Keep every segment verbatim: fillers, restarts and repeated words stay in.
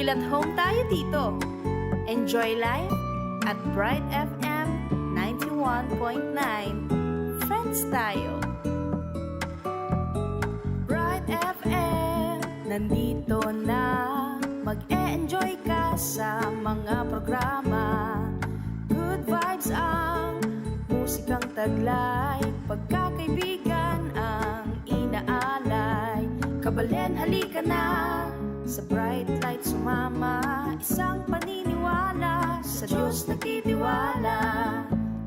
Feel at home tayo dito. Enjoy life at Bright F M ninety-one point nine. Friends tayo. Bright F M, nandito na. Mag-e-enjoy ka sa mga programa. Good vibes ang musikang taglay. Pagkakaibigan ang inaalay. Kabalen, halika na. Sa bright light sumama. Isang paniniwala. Sa Diyos nagtitiwala.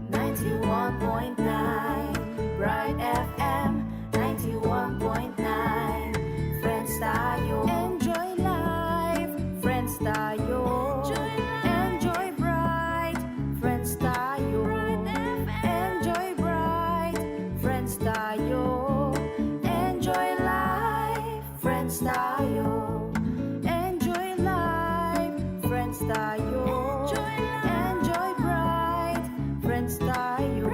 Ninety-one point nine Bright F M. Ninety-one point nine. Friends tayo. Enjoy life. Friends tayo. Enjoy life. Enjoy bright. Friends tayo. Bright F M. Enjoy bright. Friends tayo. Enjoy life. Friends tayo. Enjoy life. Friends tayo. Enjoy life. Enjoy bright. Friends tayo.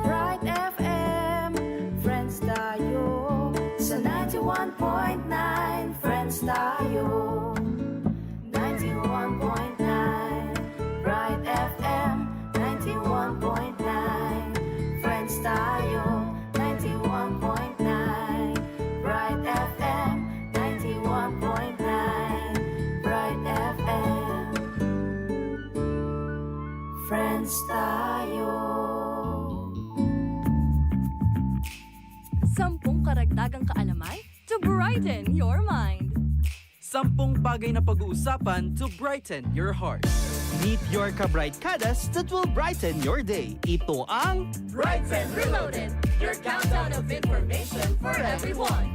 Bright F M. Bright F M. Friends tayo. Sa ninety-one point nine, friends tayo. Ninety-one point nine Bright F M. Ninety-one point nine, friends tayo. Ninety-one point nine Bright F M. Ninety-one point nine Bright F M. Friends tayo. Sampung karagdagang kaalaman to brighten your mind. Sampung bagay na pag-uusapan to brighten your heart. Meet your kabrightkadas that will brighten your day. Ito ang Brighten Reloaded, your countdown of information for everyone.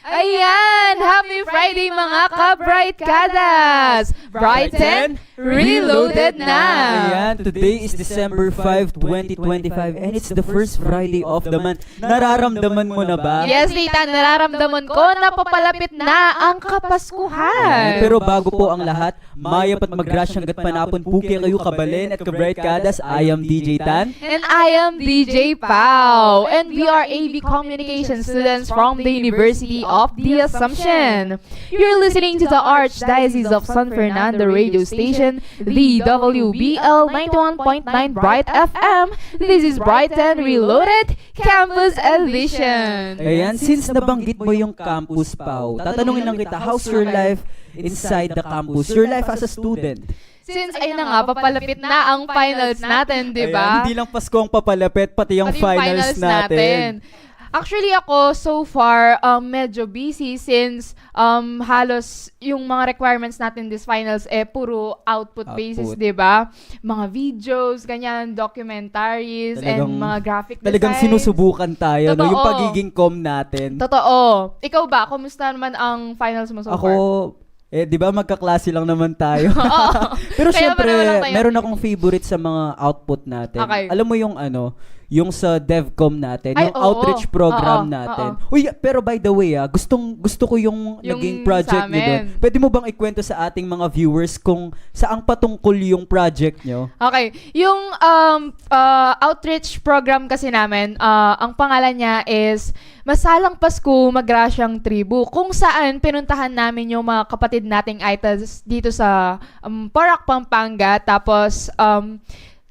Ayan! Happy Friday, mga ka-Bright Kadas! Brighten Reloaded na! Ayan, today is December five, twenty twenty-five, and it's the first Friday of the month. Nararamdaman mo na ba? Yes, Nathan, nararamdaman ko na papalapit na ang Kapaskuhan. Ayan, pero bago po ang lahat, mayap at magrasyang gatpanapun pu kekayu, kabalen at ka-Bright Kadas. I am D J Tan. And I am D J Pau. And we are A V Communication students from the University of the Assumption. You're listening to the Archdiocese of San Fernando radio station, the W B L ninety-one point nine Bright F M. This is Brighten Reloaded, Campus Edition. Ayan, since nabanggit mo yung campus, Pau, tatanungin lang kita, how's your life inside the campus? Your life as a student? Since, ayun na nga, papalapit na ang finals natin, di ba? Ayan, hindi lang Pasko ang papalapit, pati yung finals natin. Actually, ako, so far, um, medyo busy since, um, halos yung mga requirements natin this finals, eh, puro output basis, di ba? Mga videos, ganyan, documentaries, and mga graphic designs. Talagang sinusubukan tayo, no? Yung pagiging com natin. Totoo. Ikaw ba, kumusta naman ang finals mo so far? Ako, eh, di ba, magkaklase lang naman tayo. Oo. Pero syempre, meron akong favorite sa mga output natin. Okay. Alam mo yung ano, yung sa DevCom natin, yung outreach program natin. Ay, oo. Oo, oo. Uy, pero by the way, ah, gustong, gusto ko yung naging project niyo doon. Pwede mo bang ikwento sa ating mga viewers kung saang patungkol yung project niyo? Okay. Yung, um, ah, outreach program kasi namin, ah, ang pangalan niya is Masalang Pasko, Magrasyang Tribu, kung saan pinuntahan namin yung mga kapatid nating Aytas dito sa, um, Porac, Pampanga. Tapos, um,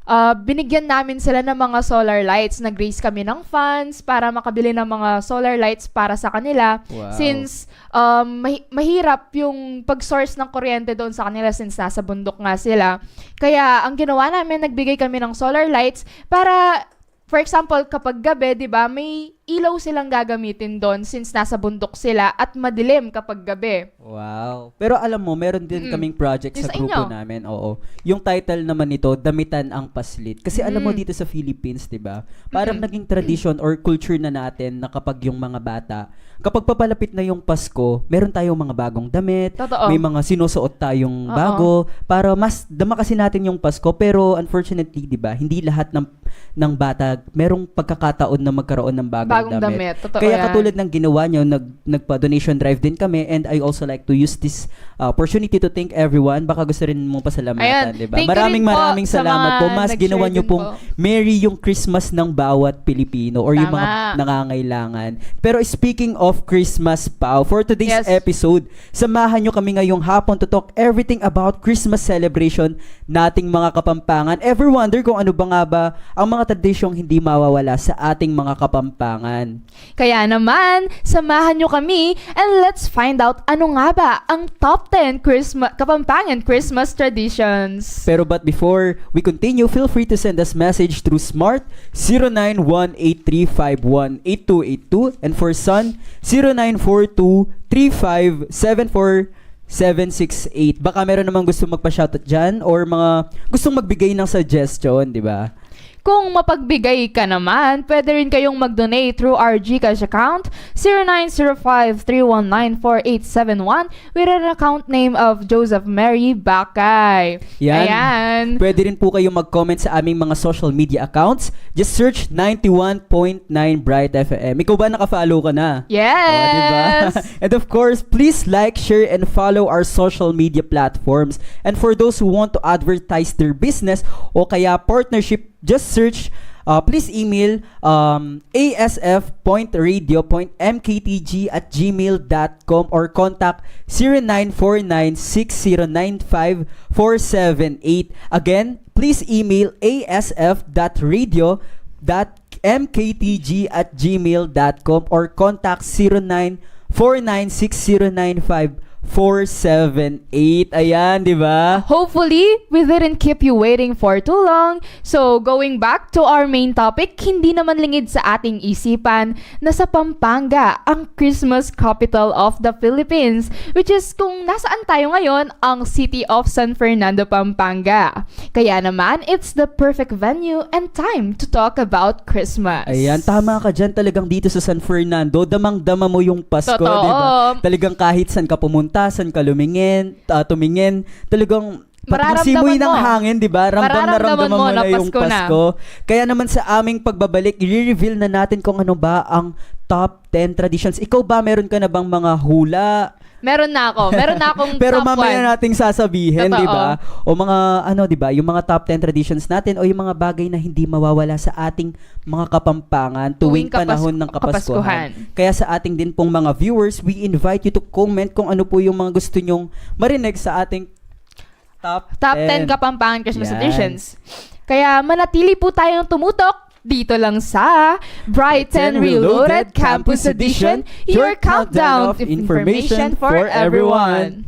ah, binigyan namin sila ng mga solar lights. Nag-raise kami ng funds para makabili ng mga solar lights para sa kanila. Wow. Since, um, mahi-, mahirap yung pag-source ng kuryente doon sa kanila since nasa bundok nga sila. Kaya ang ginawa namin, nagbigay kami ng solar lights para, for example, kapag gabi, di ba, may ilaw silang gagamitin doon since nasa bundok sila at madilim kapag gabi. Wow. Pero alam mo, meron din Mm. kaming project Yung sa sa grupo inyo? namin. Oo. Yung title naman nito, Damitan ang Paslit. Kasi alam mo Mm. dito sa Philippines, 'di ba? Parang Mm-mm. naging tradition or culture na natin na kapag yung mga bata, kapag papalapit na yung Pasko, meron tayong mga bagong damit, Totoo. may mga sinusuot tayong Oo. bago, para mas damakasin natin yung Pasko. Pero unfortunately, 'di ba, hindi lahat ng ng bata, merong pagkakataon na magkaroon ng bagong Bagong damit. damit. Totoo Kaya yan. katulad ng ginawa nyo, nag-, nagpa-donation drive din kami, and I also like to use this, uh, opportunity to thank everyone. Baka gusto rin mong pasalamatan, Ayan. 'di ba? Thank you Maraming, rin po maraming sa salamat mga po. Mas nag-share ginawa nyo din pong po. merry yung Christmas ng bawat Pilipino or yung mga Tama. nangangailangan. Pero speaking of Christmas, Pao, for today's Yes. episode, samahan nyo kami ngayong hapon to talk everything about Christmas celebration nating mga Kapampangan. Ever wonder kung ano ba nga ba ang mga tradisyong hindi mawawala sa ating mga Kapampangan? Kaya naman, samahan nyo kami and let's find out ano nga ba ang top ten Christmas, Kapampangan Christmas traditions. Pero but before we continue, feel free to send us message through Smart zero nine one eight three five one eight two eight two, and for Sun, zero nine four two three five seven four seven six eight. Baka meron namang gusto magpa-shoutout dyan or mga gustong magbigay ng suggestion, 'di ba? Kung mapagbigay ka naman, pwede rin kayong mag-donate through our GCash account, zero nine zero five three one nine four eight seven one, with an account name of Joseph Mary Bakay. Yan. Ayan. Pwede rin po kayo mag-comment sa aming mga social media accounts. Just search ninety-one point nine Bright F M. Ikaw ba, naka-follow ka na? Yes. Oh, 'di ba? And of course, please like, share, and follow our social media platforms. And for those who want to advertise their business o kaya partnership, just search, uh, please email, um, A S F point radio point M K T G at gmail dot com or contact zero nine four nine six zero nine five four seven eight. Again, please email A S F dot radio dot M K T G at gmail dot com or contact zero nine four nine six zero nine five four seven eight. Ayan, 'di ba? Hopefully, we didn't keep you waiting for too long. So, going back to our main topic, hindi naman lingid sa ating isipan na sa Pampanga, ang Christmas capital of the Philippines, which is kung nasaan tayo ngayon, ang city of San Fernando, Pampanga. Kaya naman, it's the perfect venue and time to talk about Christmas. Ayan, tama ka dyan. Talagang dito sa San Fernando, damang-dama mo yung Pasko, Totoo. 'di ba? Talagang kahit saan ka pumunta, saan ka lumingin, ah, tumingin, talagang pati yung Mararamdaman simoy ng mo. hangin, 'di ba? Ramdam na Mararamdaman ramdam mo mo na na yung Pasko na. Pasko. Kaya naman sa aming pagbabalik, i-reveal na natin kung ano ba ang top ten traditions. Ikaw ba, meron ka na bang mga hula? Meron na ako. Meron na akong Pero top mamaya one. nating sasabihin, Totoo. 'di ba? O mga, ano, 'di ba? Yung mga top ten traditions natin o yung mga bagay na hindi mawawala sa ating mga Kapampangan tuwing Tuwing kapas-, panahon ng Kapaskuhan. Kapaskuhan. Kaya sa ating din pong mga viewers, we invite you to comment kung ano po yung mga gusto nyong marinig sa ating top Top ten ten. Kapampangan Christmas Yan. traditions. Kaya manatili po tayong tumutok dito lang sa Bright ten Reloaded Campus Edition, your countdown of information for everyone.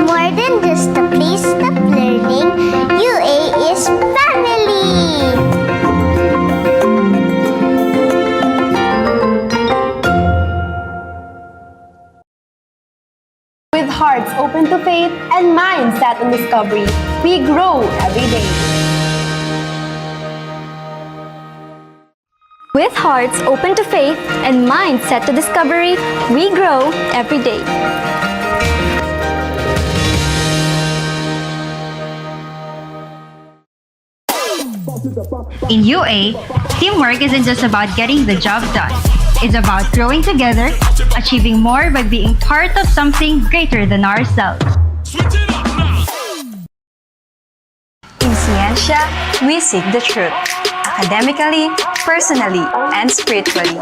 More than just a place of learning, U A is family. With hearts open to faith and minds set on discovery, we grow every day. With hearts open to faith and minds set to discovery, we grow every day. In U A, teamwork isn't just about getting the job done. It's about growing together, achieving more by being part of something greater than ourselves. In Ciencia, we seek the truth, academically, personally, and spiritually.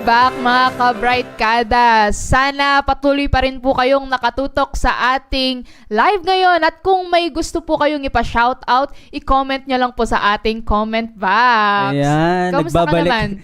Back, mga ka-Bright Kada. Sana patuloy pa rin po kayong nakatutok sa ating live ngayon. At kung may gusto po kayong ipa-shoutout, i-comment nyo lang po sa ating comment box. Ayan, kamusta ka naman?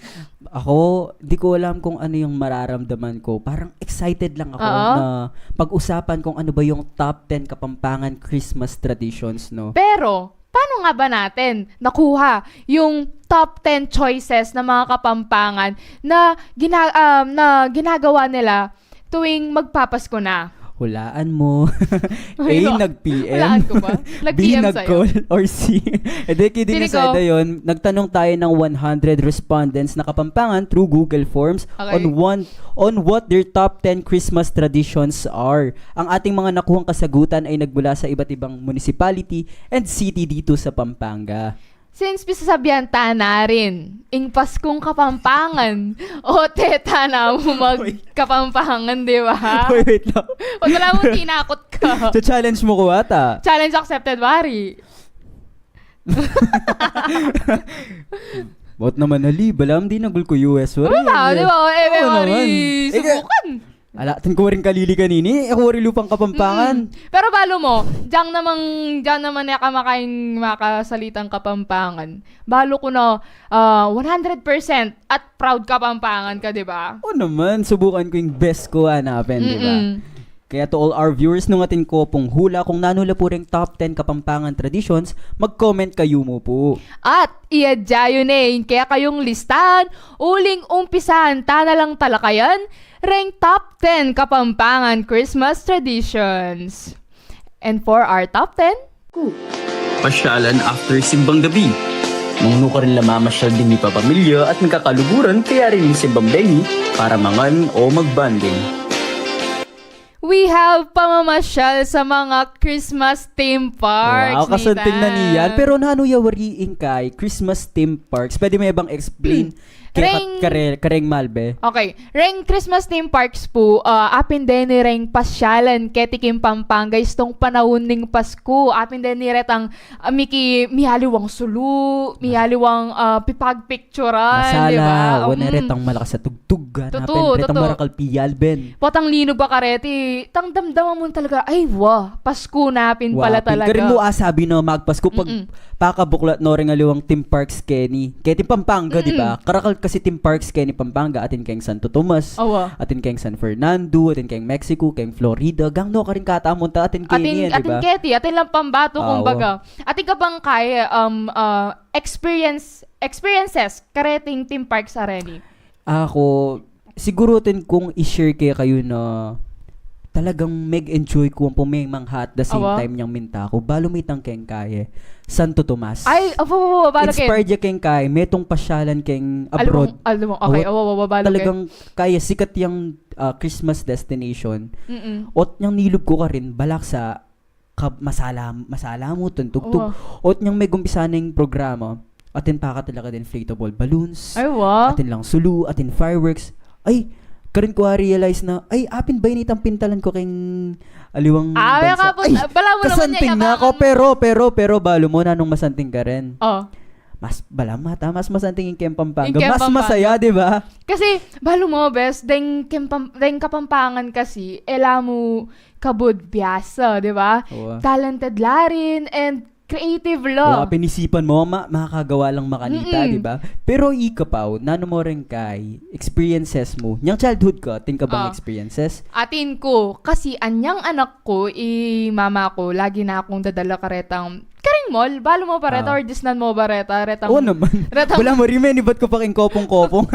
Ako, di ko alam kung ano yung mararamdaman ko. Parang excited lang ako na pag-usapan kung ano ba yung top ten Kapampangan Christmas traditions, no? Pero, paano nga ba natin nakuha yung top ten choices ng mga Kapampangan na gina-, um, na ginagawa nila tuwing magpapasko na? Hulaan mo. A, nag-P M. Hulaan ko ba? B, nag-P M sa'yo. Nag-call. Or C. E de, kidding aside, ayun, nagtanong tayo ng one hundred respondents na Kapampangan through Google Forms on one, on what their top ten Christmas traditions are. Ang ating mga nakuhang kasagutan ay nagmula sa iba't ibang municipality and city dito sa Pampanga. Since pisasabian ta na rin ing Paskung Kapampangan, o teta na mu mag-Kapampangan, di ba? Wait, wait lang. Wag, wala mong tinakot ka. Challenge mo ko ata. Challenge accepted, wari. Ba't naman, Ali? Balamu dinagul ku U S, wari. Wala, di ba? E, wari, subukan. Ala, atin ku rin kalili kanini, e ku rin lupang Kapampangan. Pero balu mu, dyang namang, dyang naman e ka makaing makasalitang Kapampangan. Balu ku na, ah, one hundred percent at proud Kapampangan ka, di ba? O naman, subukan ku ing best ku hanapin, di ba? Kaya to all our viewers, nung atin ku pung hula kung nanu la pu ring top ten Kapampangan traditions, mag-comment kayu mu pu. At iadya yu ne ing kekayung listahan, uling umpisahan ta na lang talakayan reng top ten Kapampangan Christmas traditions. And for our top ten, pasyalan after simbang gabi. Nung nukarin la mamasyal ding mipapamilya at magkakaluguran, kaya rin ing simbang bengi para mangan o mag-bonding. We have pamamasyal sa mga Christmas theme parks. Wow, kasanting na niyan. Pero nanu ya wari ing kay Christmas theme parks? Pwede me bang explain? Kaya reng, kare-, kareng Malbe. Okay. Reng Christmas theme parks pu, ah, apin deni reng pasyalan keti king Pampanga istung panaun ning Pasku. Apin deni retang, ah, miki-, mialiwang sulu, mialiwang, ah, pipagpicturan, di ba? Masala, o ne retang malakas a tugtug, hanapin, retang marakal pialben. Potang linub a kareti, tang damdaman mu talaga, ay, wa, Pasku na pin pala talaga. Karin mu asabi na magpasku pag pakabuklat no reng aliwang theme parks keni. Keti Pampanga, di ba? Karakal kasi theme parks keni Pampanga, atin keng Santo Tomas, atin keng San Fernando, atin keng Mexico, keng Florida, gang no karin katamu ta, atin keni, di ba? Atin keti, atin lang pambatu, kumbaga. Atin ka bang kaya, um, uh, experience, experiences, kareting theme parks a reni? Ako, siguru atin kung i-share kekayu na talagang meg-enjoy ku ampo mengmangha at the same time nyang minta ku. Balu mu itang keng kaye, Santo Tomas. Ay, apo, apo, apo, balu keng. Inspired ya keng kaye, metung pasyalan keng abroad. Alam mo, alam mo, okay, apo, apo, apo, balu keng. Talagang kaye, sikat yang, ah, Christmas destination. Ot nyang nilub ku karin, balak sa ka-, masala, masala mu, tun tugtug. Ot nyang megumpisa neng programa, atin pa ka talaga deng inflatable balloons. Ay, wa. Atin lang sulu, atin fireworks. Ay, karin ku a-realize na, ay, apin ba ini itang pintalan ku keng aliwang bansa? Ay, kasanting na ku, pero, pero, pero, balu mu nanung masanting karin. O. Mas, balamu ata, mas masanting ing keng Pampanga. Mas masaya, di ba? Kasi, balu mu, bes, deng keng Pam-, deng Kapampangan kasi, e la mu kabud biasa, di ba? Talented la rin, and creative la. Pinisipan mu, ma-, makakagawa lang makanita, di ba? Pero ika, Pau, nanu mu reng kay experiences mu? Nyang childhood ka, atin ka bang experiences? Atin ku, kasi anyang anak ku, i mama ku, lagi na kung dadala karetang, kareng mall, balu mu ba reta, or disnan mu ba reta, retang, o naman. Retang, balamu rin, menibat ku pa keng kopong-kopong.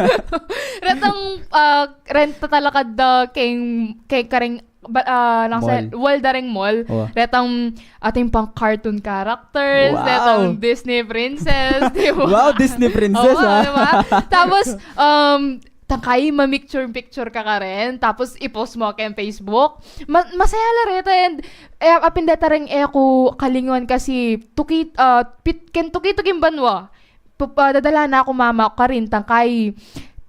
Retang, ah, renta talaga da keng, keng kareng ba, ah, nasa mall. Mall, da reng mall. Retang atin pang cartoon characters, retang Disney princess, di ba? Wow, Disney princess, ah. Di ba? Tapos, um, tangkai mamicture-picture ka karin, tapos i-post mu keng Facebook. Ma-, masaya la reta, and, e, apin deta reng e ku kalinguan kasi tuki, ah, pit-, keng tuki-tuking banua. Dadala na ku mama ku karin, tangkai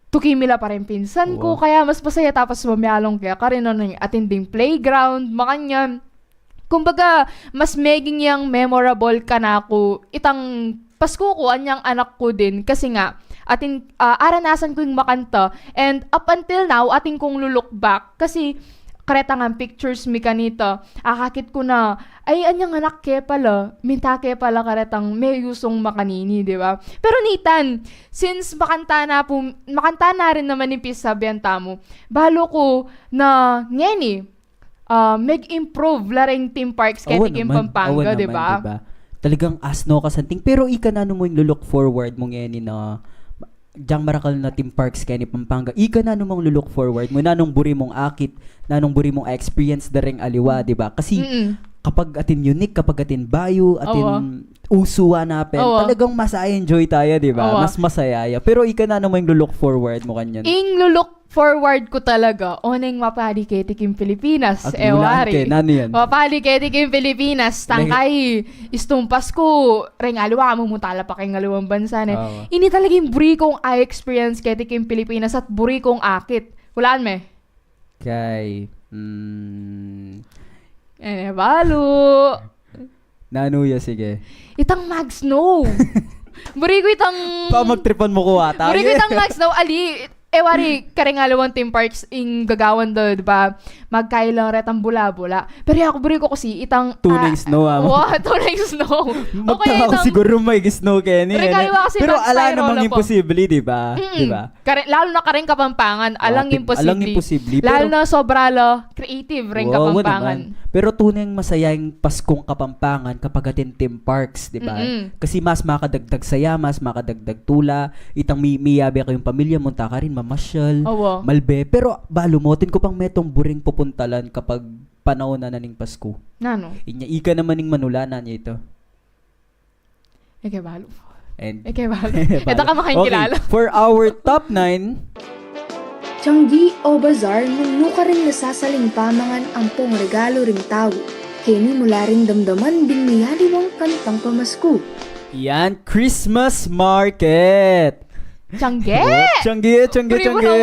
tuki mi la pa reng pinsan ku, kaya mas masaya, tapos mamialong kaya karin, nung atin ding playground, makanyan. Kumbaga, mas meging yang memorable kanaku itang Pasku ku, anyang anak ku din, kasi nga, atin, ah, aranasan ku ing makanta. And up until now, atin kung lu-look back. Kasi, karetang pictures mi kanita, akakit ku na, ay, anyang anak ke pala, minta ke pala karetang meyusung makanini, di ba? Pero nitan, since makanta na pu, makanta na rin naman ing pisasabian tamu, balu ku na ngeni, ah, meg-improve la ring theme parks keti king Pampanga, di ba? Talagang asno ka santing. Pero ika, nanu mu ing lu-look forward mu ngeni na dyang marakal na theme parks keni Pampanga? Ika, nanu mung lu-look forward mu? Nanung buri mung akit? Nanung buri mung experience da ring aliwa, di ba? Kasi kapag atin unique, kapag atin bayu, atin usu, hanapin, talagang mas a-enjoy taya, di ba? Mas masaya ya. Pero ika, nanu mu ing lu-look forward mu kanyan? Ing lu-look forward ku talaga, o neng mapali keti king Pilipinas, e wari. Nanu yan? Mapali keti king Pilipinas, tangkay istung Pasku, reng aliwa, mumunta la pa keng aliwang bansa, ne. Ini talaga ing buri kung a-experience keti king Pilipinas at buri kung akit. Hulaan me. Kay, mm, e, balu. Nanu ya, sige. Itang mag-snow. Buri ku itang... Pamagtripan mu ku ata. Buri ku itang mag-snow. Ali, e wari, kareng aliwang theme parks ing gagawan da, di ba? Magkailang retang bula-bula. Pero aku, buri ku kasi itang tuneng snow, ah. Wa, tuneng snow. Magtaka ku siguru may snow keni, e. Pero ala namang imposible, di ba? Di ba? Kare-, lalu na kareng Kapampangan, alang imposible. Lalu na sobra la creative reng Kapampangan. Pero tuneng masaya ing Paskung Kapampangan kapag atin theme parks, di ba? Kasi mas makadagdag saya, mas makadagdag tula, itang mi-, miyabe kayung pamilya, munta karin, mamasyal, malbe. Pero balu mu, atin ku pang metung buring pupuntalan kapag panaun na ning Pasku. Nanu? Inya, ika naman ing manula, nanu ya ita? Eke balu. Eke balu. Ita ka makakilala. Okay. For our top nine. Tianggi o bazar, nung nukarin nasasaling pamangan ampong regalu ring tau. Keni mu la ring damdaman ding miyaliwang kantang pamasku. Yan, Christmas market. Tiangge! Tiangge, tiangge, tiangge.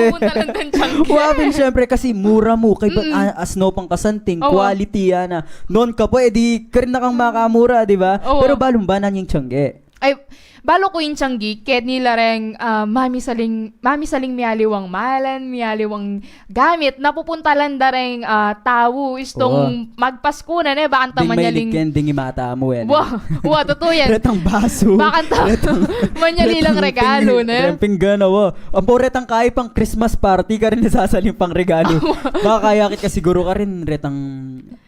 Wa pin, syempre, kasi mura mu, kaybat a-, asno pang kasanting, quality, ana. Nung ka pa, e di karin na kang makamura, di ba? Pero balu mu ba nanu ing tiangge? Ay, balu ku ing tiangge, keni la reng, ah, mamisaling, mamisaling miyaliwang malan, miyaliwang gamit, napupuntalan da reng, ah, tau, istung magpasku na, ne, bakanta manyaling, ding mailiken, ding imata mu, e. Wa, wa, tutu yan. Retang basu. Bakanta manyaling regalu, ne? Retang pinggan, awa. Ampo retang kayi pang Christmas party, karin nasasaling pang regalu. Makakayakit ka siguru karin, retang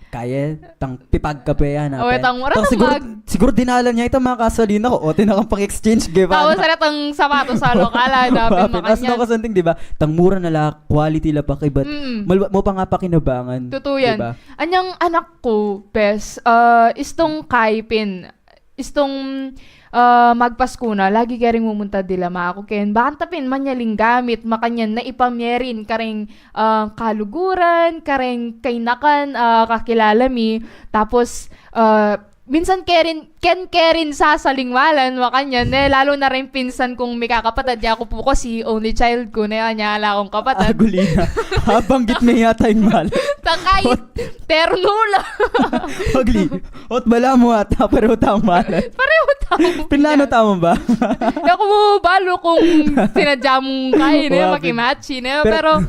kayi, tang pipagkape yan, ape. Tang siguru, siguru dinalan ya ita, makasali na ku, o, tinakang pang-exchange, ge ba? Tapos retang sapatos, sa lokal, a, dapin makanyan. Asno ka santing, di ba? Tang mura na la, quality la pa, kaybat. Mal-, mu pa nga pakinabangan. Tutu yan. Di ba? Anyang anak ku, bes, ah, istung kayi pin, istung, ah, magpasku na, lagi kering mumunta dila maku ken. Bakanta pin manyaling gamit, makanyan na ipamye rin kareng, ah, kaluguran, kareng kainakan, ah, kakilala mi. Tapos, ah, minsan kerin, ken kerin sasaling malan, makanyan, ne, lalu na rin pinsan kung mikakapatad, yaku pu kasi only child ku, ne, anya ala kung kapatad. Aguli na. Abanggit me yata ing malan. Tangkay, terno la. Agli. Ot bala mu ata, pareho tamung malan. Pareho tamung. Pinlano tamu ba? Yaku mu balu kung sinadya mung kayi, ne, makimachi, ne, pero,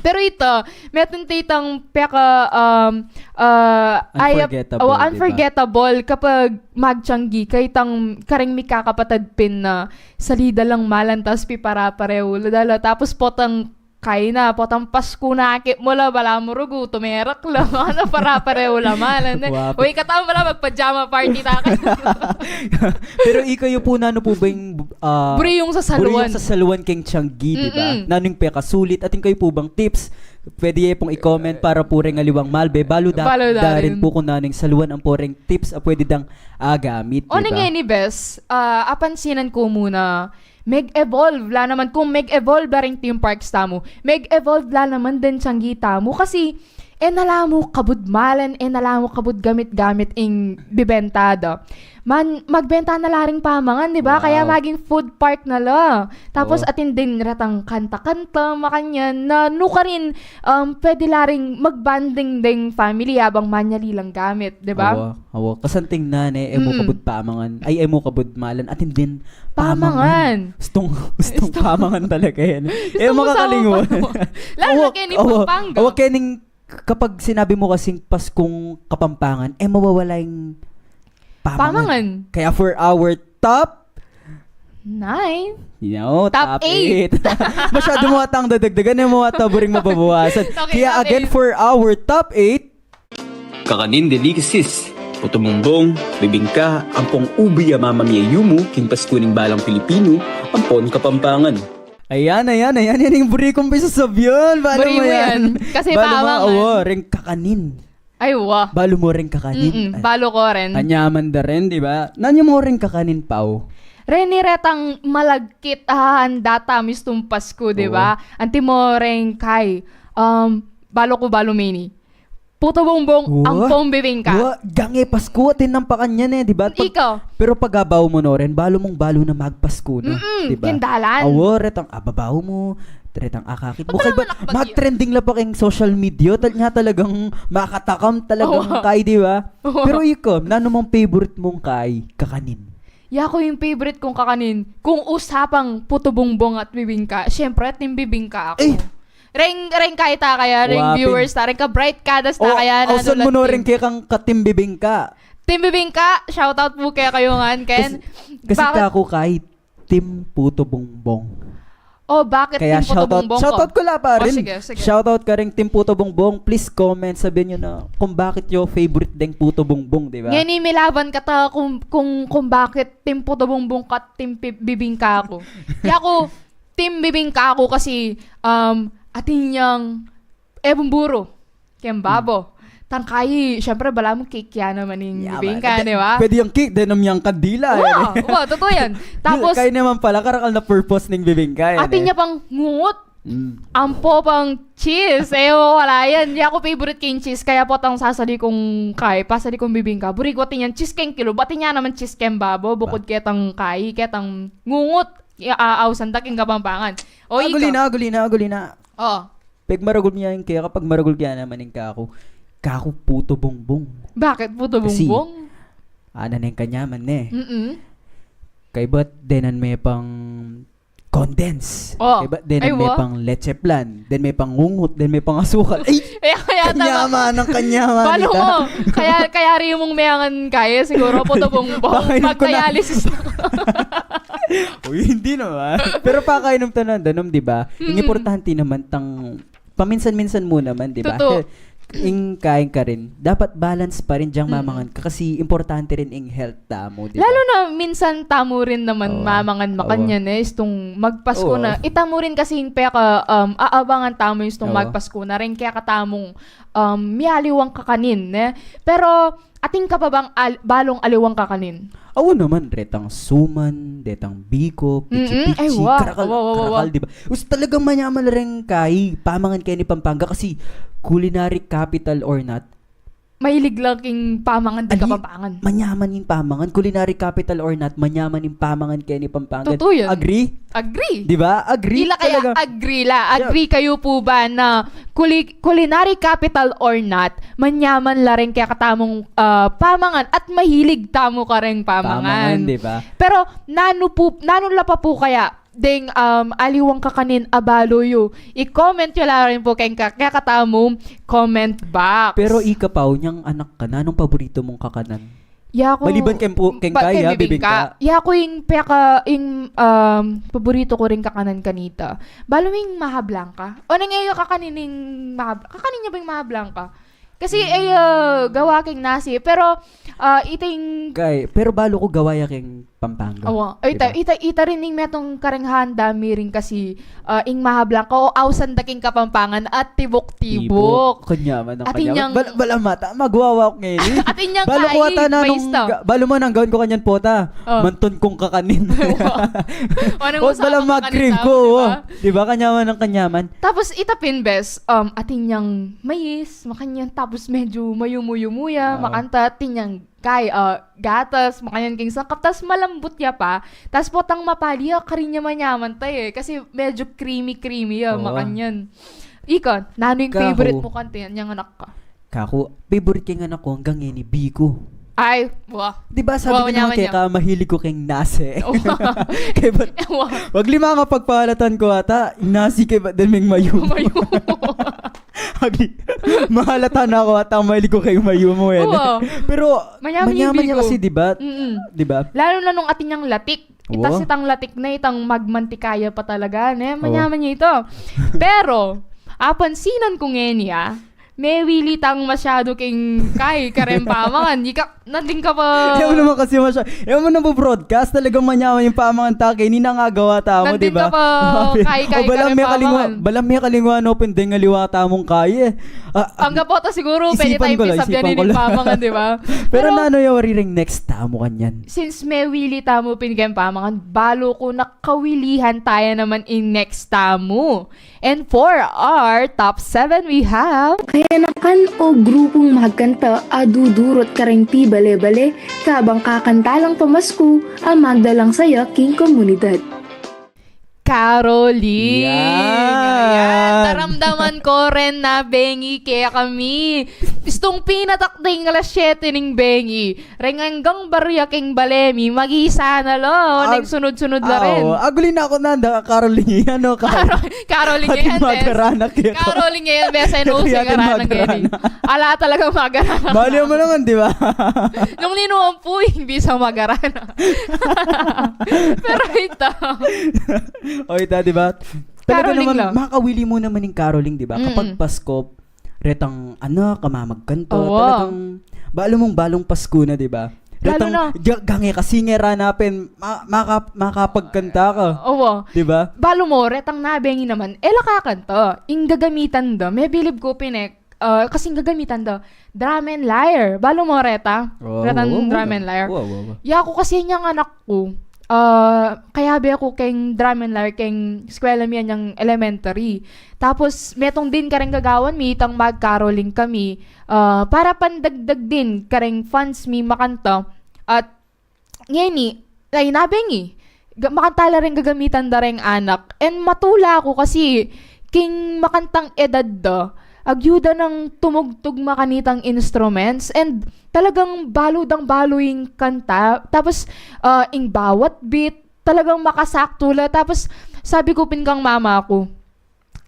pero ita, metung itang peka, um, ah, unforgettable, di ba? Unforgettable kapag magtianggi ka, itang kareng mikakapatad pin na salida lang malan, tas piparapareho la da la, tapos potang kayi na, potang Pasku na, akit mu la, bala mu rugu, tumerak la, ano, para-pareho la malan, ne. Wa pin. Uy, katamu bala mag-pajama party ta kayu. Pero ikayu pu, nanu pu ba ing, ah, buri yung sasaluan, buri yung sasaluan keng tianggi, di ba? Mm-mm. Nanu ing pekasulit, atin kayu pu bang tips? Pwede ye pung i-comment para pu reng aliwang malbe, balu da, balu da rin pu kung nanu ing saluan ampo reng tips a pwede dang agamit, di ba? O, nung ini, bes, ah, apansinan ku mu na, meg-evolve la naman, kung meg-evolve la ring theme parks tamu, meg-evolve la naman deng tianggi tamu. Kasi, e na la mu kabud malan, e na la mu kabud gamit-gamit ing bibenta da. Man, magbenta na la ring pamangan, di ba? Kaya maging food park na la. Tapos atin ding retang kanta-kanta, makanyan, na nukarin, um, pwede la ring magbonding ding family abang manyali lang gamit, di ba? Awa, awa. Kasanting na, ne, e mu kabud pamangan. Ay, e mu kabud malan. Atin ding pamangan. Gustong, gustong pamangan talaga yan. Gustong makakalinguan. Lalo na keni Pampanga. Awa, kening kapag sinabi mu kasing Paskung Kapampangan, e mawawala ing pamangan. Pamangan. Kaya for our top nine. You know, top eight. Masyado mu atang dadagdagan, e mu ata buring mababawasan. Kaya again, for our top eight. Kakanin delicacies. Puto bumbong, bibingka, ampong ubi a mamamie yumu king Pasku ning balang Pilipinu, ampon Kapampangan. Ayan, ayan, ayan. Yan ing buri kung pisasabyan. Buri mu yan. Kasi pamangan. Awa, reng kakanin. Ay, wa. Balu mu reng kakanin. Mm-mm, balu ku rin. Anyaman da rin, di ba? Nanu mu reng kakanin, Pau? Reni retang malagkit, ah, anda tamis tung Pasku, di ba? Anti mu reng kai, um, balu ku, balu mini. Puto bumbong, ampong bibingka. Wa, gange Pasku, atin nang pakanyan e, di ba? Ika. Pero pag abaw mu no rin, balu mung balu na magpasku na, di ba? Mm-mm, kindalan. Awa, retang ababaw mu, retang akakit mu. Kaya ba, mag-trending la pa king social media, tal-, nga talagang makatakam, talagang kai, di ba? Pero ika, nanu mung favorite mung kai, kakanin? Yaku ing favorite kung kakanin, kung usapang puto bumbong at bibingka, syempre, atin bibingka aku. Reng, reng kai ta kaya, reng viewers ta, reng ka-bright kadas ta kaya, ausan mu no rin kekang ka-team bibingka. Team bibingka, shoutout pu kekayu ngan, Ken. Kasi, kasi kaku kai, team puto bumbong. O, bakit team puto bumbong ka? Kaya shoutout, shoutout ku la pa rin. O, sige, sige. Shoutout ka reng team puto bumbong. Please comment, sabian yu na kung bakit yu favorite deng puto bumbong, di ba? Ngeni milaban kata kung, kung, kung bakit team puto bumbong ka, team pi-, bibingka aku. Yaku, team bibingka aku kasi, um, atin yang, e, bumburu. Keng babo. Tang kai, syempre, balamu cake ya naman ing bibingka, di ba? Pwede yang cake, denom yang kandila, wa, wa, totoo yan. Tapos, kaya naman pala, karakal na purpose ning bibingka, yan, atin ya pang ngungut. Ampo pang cheese, e, wala yan. Yaku favorite keng cheese, kaya potang sasali kung kai, pasali kung bibingka. Buri ku atin yang cheese keng kilub, atin ya naman cheese keng babo, bukud ketang kai, ketang ngungut. Ya, a-, ausan da keng Kapampangan. O, ika. Aguli na, aguli na, aguli na. O. Pag maragul ya ing keka, pag maragul ya naman ing kaku. Kaku puto bumbong. Bakit puto bumbong? Kasi, ana neng kanyaman, ne? Mm-mm. Kaybat denan me pang condense. O. Kaybat denan me pang leche flan. Den me pang ngungut. Den me pang asukal. Ay! Kaya, kaya tama. Kanyaman, ang kanyaman. Paano mo? Kaya, kaya ri mung meangan kaya siguro puto bumbong. Pag dialysis na. Uy, hindi naman. Pero pakainom ta na, danom, di ba? Ing importante naman tang paminsan-minsan mu naman, di ba? Totoo. Ing kain ka rin, dapat balance pa rin dyang mamangan ka kasi importante rin ing health tamu, di ba? Lalo na minsan tamu rin naman mamangan makanyan, e, istung magpasku na. Itamu rin kasi ing peka, um, aabangan tamu istung magpasku na rin kaya katamung, um, mialiwang kakanin, e. Pero atin ka pa bang al-, balung aliwang kakanin? Awa naman, retang suman, detang biko, pichi-pichi, karakal, karakal, di ba? Us, talagang manyaman la ring kai, pamangan keni Pampanga kasi culinary capital or not, mahilig la king pamangan ding Kapampangan. Manyaman ing pamangan, culinary capital or not, manyaman ing pamangan keni Pampanga. Totoo yan. Agree? Agree. Di ba? Agree. Ila kaya, agree la. Agree kayu pu ba na culi-, culinary capital or not, manyaman la ring kekatamung, ah, pamangan at mahilig tamu kareng pamangan. Pamangan, di ba? Pero nanu pu, nanu la pa pu kaya ding, um, aliwang kakanin a balu yu? I-comment yu la rin pu keng ka-, kekatamung comment box. Pero ika, Pau, nyang anak ka, nanung paborito mung kakanan? Yaku, maliban keng pu-, keng kai, bibingka. Yaku ing peka, ing, um, paborito ku ring kakanan kanita. Balu mu ing maha blangka? O, neng e yu kakanin ing maha, kakanin yu ba ing maha blangka? Kasi, ay, ah, gawa keng nasi. Pero, ah, iting Kay, pero balu ku gawa ya keng Pampanga. Awa. Ay, diba? Ita, ita, ita rin ning metung kareng handa mi rin kasi, ah, ing mahablang ka o ausan da king Kapampangan at tibuk-tibuk. Tibuk. Kanyaman nang kanyaman. Bal-, bala mata, magwawa ku ngeni. At inyang balu ku kai, ata na nung, balu mo nang gawan ku kanyan pota. Oh. Mantun kung kakanin. Wa. Wa nang o, usapang bala mag-cream kakanin ku, tapos, oh. Diba? Diba? Kanyaman nang kanyaman. Tapos, ita pin, bes, um, atin yang mais, makanyan, tapos medyo mayumu-yumu ya, oo, makanta, atin yang kay, ah, gatas, makanyan king sangkap, tas malambut ya pa. Tas potang mapali ya, karin ya manyaman ta e. Kasi medyo creamy-creamy ya, oo, makanyan. Ika, nanu ing favorite mu kanti, inyang anak ka? Kaku, favorite keng anak ku, anggang ngeni, Biko. Ay, wa. Di ba sabi ko naman keka, mahilig ku keng nasi. Wa. Kaya ba't, wa, wag lima nga pagpalatan ku ata, nasi kaya ba't din ming mayumu? Mayumu. Agi, mahalata na ku ata, mahilig ku keng mayumu e. Oo. Pero manyaman, manyaman ya kasi, di ba? Mm-mm. Di ba? Lalo na nung atin yang latik. Ita, wa, itang latik na itang magmantikaya pa talaga, ne? Wa. Manyaman ya ita. Pero, apansinan ku ngeni, ah, mewili tang masyadu keng kai, kareng pamangan. Ika, nandin ka pa. E mu naman kasi masya-, e mu naman broadcast, talagang manyaman ing pamangan ta keni, nangagawa tamu, di ba? Nandin ka pa, kai, kai, o, balang kareng pamangan. Balang mekalingwa, balang mekalingwa no pin deng aliwa tamung kai e. Ah, anggapo ta siguru, pwede tayung pisabian ning pamangan, di ba? Pero nanu ya wari reng next tamu kanyan? Since mewili tamu pin keng pamangan, balu ku nakawilihan taya naman ing next tamu. And for our top seven, we have Kayanakan o grupung magkanta a dudurut kareng pibale-bale, kabang kakanta lang pamasku a magdalang saya king komunidad. Caroling. Yan. Yan. Naramdaman ku rin na bengi kekami. Istung pinatak ding alas siyete ning bengi. Reng anggang barya keng bale mi, mag-isa na la, o, neng sunud-sunud la rin. Aguli na ku nanda, caroling yan, o, caroling. Caroling yan, bes. Caroling yan, bes. Ay, no, si magarana ngeni. Ala talagang magarana. Bali mu naman, di ba? Nung ninuan pu, imbis a magarana. Pero ita. O, ita, di ba? Talaga naman, makawili mu naman ing caroling, di ba? Kapag Pasko, retang anak a mamagkanta, talagang balu mung balung Pasko na, di ba? Retang gange kasi ngera na pin, ma-, maka-, makapagkanta ka. Owa. Di ba? Balu mu, retang nabengi naman, e la kakanta. Ing gagamitan da, mebilib ku pin e, ah, kasi ing gagamitan da, drum and lyre. Balu mu reta? Retang drum and lyre. Owa, owa, owa. Yaku kasi inyang anak ku, ah, kayabe ku keng drum and lyre keng eskwela mi inyang elementary. Tapos, metung din kareng gagawan mi, itang mag-caroling kami, ah, para pandagdag din kareng funds mi makanta. At ngeni, ay, nabengi. Ga-, makanta la reng gagamitan da reng anak. And matula ku kasi king makantang edad da, agyu da nang tumugtug makanitang instruments. And talagang balu dang balu ing kanta. Tapos, ah, ing bawat beat, talagang makasaktu la. Tapos, sabi ku pin kang mama ku,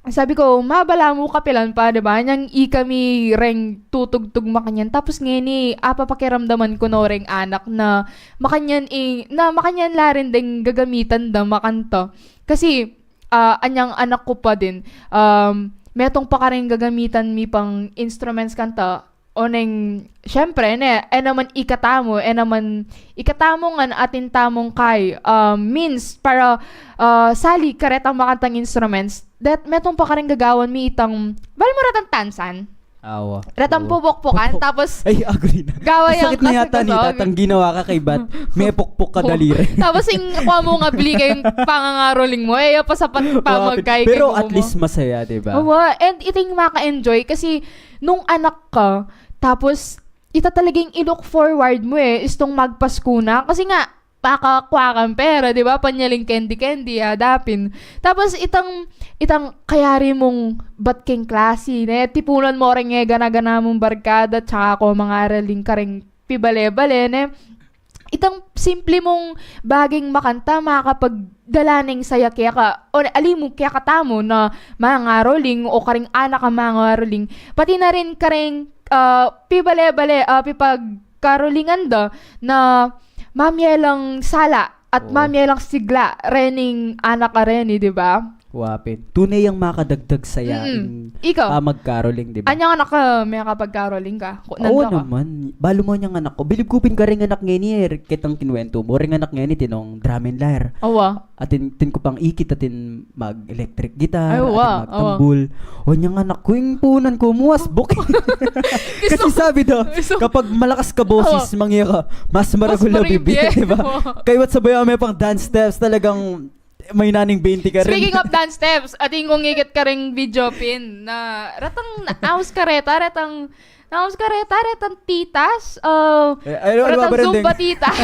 sabi ku, "Ma, balamu kapilan pa, di ba? Inyang ikami reng tutugtug makanyan. Tapos ngeni, apa pakiramdaman ku no reng anak na makanyan i-, na makanyan la rin deng gagamitan da makanta." Kasi, ah, anyang anak ku pa din, um, metung pa kareng gagamitan mi pang instruments kanta, oneng, siyempre, ne, e naman ikatamu, e naman ikatamu ngan atin tamung kai, ah, means para, ah, sali karetang makantang instruments. That, metung pa kareng gagawan mi itang, bal mo retang tansan? Awa. Retang pupukpukan, tapos ay, agri na. Gawa yang sakit na yata ni tatang ginawa ka kay bat. May pukpuk ka daliri. Tapos ing kuha mu nga bli kayong pangangaroling mo, e, ya pa sapat pa magkai. Pero at least masaya, di ba? Awa, and iting maka-enjoy kasi nung anak ka, tapos, ita talagang i-look forward mu e, istung magpasku na. Kasi nga, makakua kang pera, di ba? Panyaling candy-candy, adapin. Tapos, itang, itang kayari mung bat keng klasi, ne? Tipunan mu reng e gana-gana mung barkada, tsaka ko mangaraling kareng pibale-bale, ne? Itang simple mung bageng makanta, makakapagdala neng saya keka, o ali mu kekatamu na mangaroling o kareng anak a mangaroling. Pati na rin kareng, ah, pibale-bale, ah, pipagkarolingan da na mamye lang sala at mamye lang sigla rening anak a reni, di ba? Wa pin. Tune yang makadagdag saya Mm-mm. ing Ikaw? pamag-caroling, di ba? Anyang anak ka, may kapag-caroling ka? Ku-, Oo nanda ka? naman. Balu mu anyang anak ku. Bilib ku pin kareng anak ngeni, e, ketang kinuwentu mu. Reng anak ngeni, atin nung drum and lyre. Awa. Atin, atin ku pang ikit, atin mag-electric guitar, Ay, atin wa, magtambul. O, anyang anak ku, ing punan ku, muasbuk. Kasi sabi daw, Gusto kapag malakas ka boses, Awa. mangya ka, mas maragul Mas a maragul bibie, bibie. di ba? Awa. Kaybat sabay me pang dance steps, talagang Mayna ning bente ka rin. Speaking of dance steps, atin kung ikit kareng video pin na retang na-, aus kareta, retang, naus kareta, retang titas, uh, Eh, ay, ano, ano retang ba rin Zumba din? titas.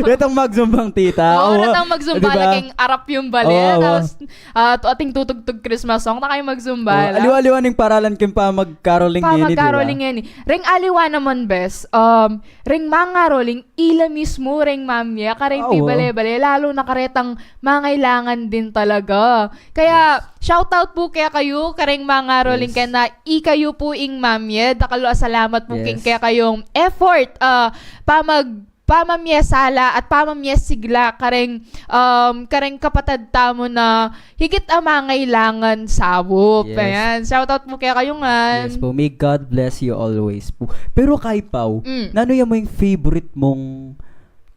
Retang magzumbang tita. Oo, Oo, retang magzumba, di ba? Laking arap yung bale. Oo, oo. Tapos, ah, tu-, ating tutugtug Christmas song, na kayo magzumba, Oo, la? aliwa-aliwa ning paralan keng pamag-caroling Pa ngeni, di ba? mag-caroling ngeni. Reng aliwa naman, bes. Um, reng mangaroling, ila mismo reng mamye, kareng Ah, oo. pibale-bale, lalo na karetang mangailangan din talaga. Kaya, Yes. shout out po kekayu, kareng mangaroling Yes. kena ikayu po ing mamye, dakal a salamat po Yes. king kekayung effort, ah, pamag-, pamamyesala at pamamyesigla, kareng, um, kareng kapatad tamu na higit a mangailangan saup. Yes. Ayan. Shout out po kekayu ngan. Yes po. May God bless you always po. Pero Kai Pau, Mm. nanu ya mu ing favorite mung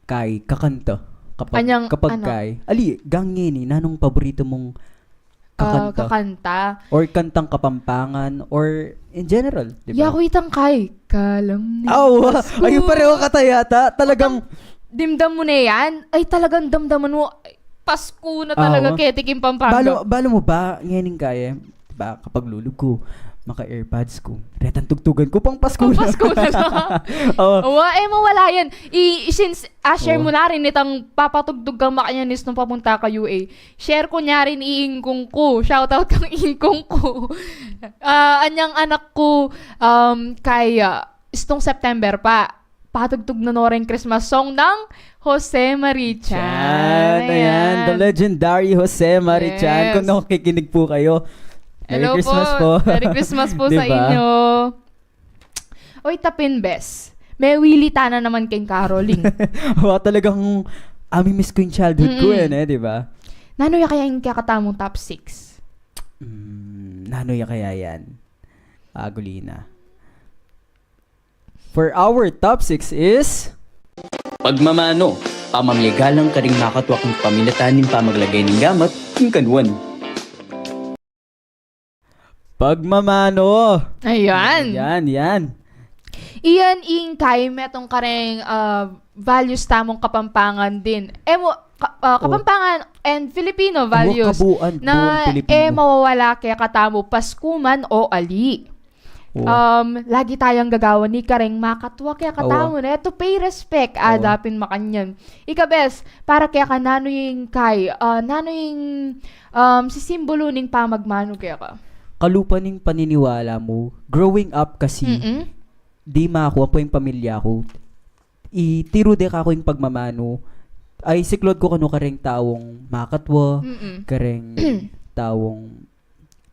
Kai, kakanta? Kapag, Anyang, kapag ano? Kai. Ali, gang ngeni, nanung paborito mung Ah, kakanta? kakanta. Or kantang Kapampangan, or in general, di ba? Yaku itang Kai, kalam ni Aw, Pasko. Ayun, pareho ka ta yata. Talagang Dimdam mu na yan? Ay, talagang damdaman mu, ay, Pasko na talaga, Awa. keti king Pampanga. Balu, balu mu ba, ngening kaya, diba, kapag lulub ku, maka-earpods ku, retang tugtugan ku, pang Pasko Pang na. Pasko na lang. Awa. Awa, e mawala yan. I, i-, since, ah, share Awa. mu na rin itang papatugtug kang makanyan is nung papunta ka U A. Share ku na rin iingkung ku. Shout out kang ingkung ku. Ah, anyang anak ku, um, kaya, istung September pa. Patugtug na no ring Christmas song nang Jose Marichan. Chan, ayan, the Ayan. legendary Jose Marichan. Yes. Kung nakikinig po kayo, Merry Hello Christmas po. po. Merry Christmas po Di sa ba? inyo. Oy, tapin, bes. May wili tana naman keng caroling. Wa, talagang amimiss ko yung childhood ko Mm-mm. yan eh, di ba? Nanu ya kaya ing kekatamung top six? Mm, nanu ya kaya yan? Agulina. For our top six is Pagmamano, pamamye galang karing makatwa king pamilatan ning pamaglagay ning gamat king kanuan. Pagmamano. Ayan. Yan, yan. Iyan ing kay metung kareng, ah, values tamung Kapampangan din. E mu, ka-, ah, Oh. Kapampangan and Filipino Awa, values kabuuan, na buong Pilipino. e mawawala kekatamu Pasko man o ali. Oo. Um, lagi tayang gagawan ni kareng makatwa kekatamu, Awa. ne, to pay respect, Awa. adapin makanyan. Ika, bes, para keka nanu ing kay, ah, nanu ing, um, sisimbulu ning pamagmanu keka? Kalupa ning paniniwala mu, growing up kasi, Mm-mm. di ma ku, ampo ing pamilya ku, itiru de kaku ing pagmamanu, ay siklaud ku kanu kareng taung makatwa, Mm-mm. kareng taung,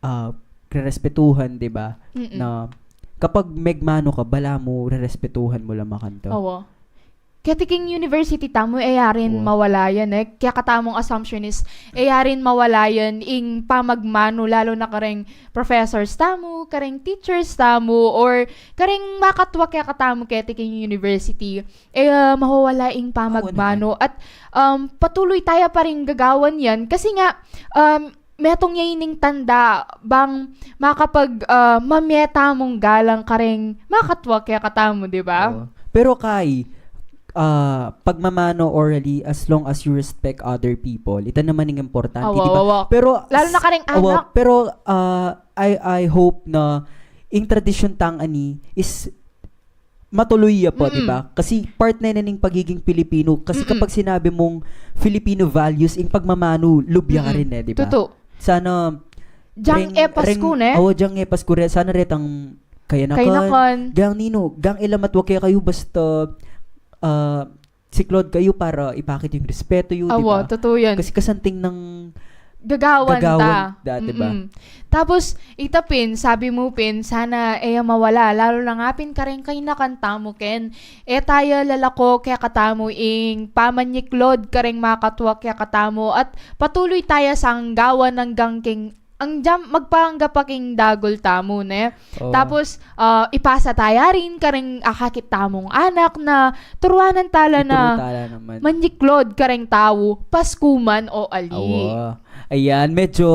ah, rerespetuhan, di ba? Mm-mm. Na kapag megmanu ka, balamu rerespetuhan mu la makanyan. Awa. Keti king university tamu, e ya rin Awa. mawala yan, e. Kekatamung assumption is, e ya rin mawala yan ing pamagmanu, lalo na kareng professors tamu, kareng teachers tamu, or kareng makatwa kekatamu keti king university. E, ah, mawawala ing pamagmanu. Awa naman. At, um, patuloy taya pa ring gagawan yan. Kasi nga, um, metung ya ining tanda bang makapag, ah, mamye tamung galang kareng makatwa kekatamu, di ba? Oo. Pero kay, ah, pagmamano orally, as long as you respect other people, ita naman ing importante, Awa, di ba? awa. Pero Lalo na s-, kareng awa, anak. pero, ah, I, I hope na ing tradisyon tang ani is matuloy ya pa, Mm-mm. di ba? Kasi part na yan ning pagiging Pilipino. Kasi Mm-mm. kapag sinabi mung Filipino values, ing pagmamanu, lub ya ka Mm-mm. rin e, di ba? Tutu. Sana Dyang reng-, e Pasko, reng-, ne? awa, dyang e Pasko re-, sana retang kayanakan. Kayanakan. Gang ninu, gang e la matwa kekayu basta, ah, siklaud kayu para ipakit yung respeto yu, di Awa, ba? tutu yan. Kasi kasanting nang gagawan ta. Gagawan ta, di ba? Mm-mm. Tapos, ita pin, sabi mu pin, sana e ya mawala, lalu na nga pin kareng kainakan tamu, Ken. E taya lalako kekatamu ing pamanyiklod kareng makatwa kekatamu, at patuloy taya sang gawan anggang king, anggang magpaanggap pa king dagul tamu, ne? Oo. Tapos, ah, ipasa taya rin kareng akakit tamung anak na turuanan tala na. Ituru tala naman. Manyiklod kareng tau, Pasku man o ali. Awa. Ayan, medyo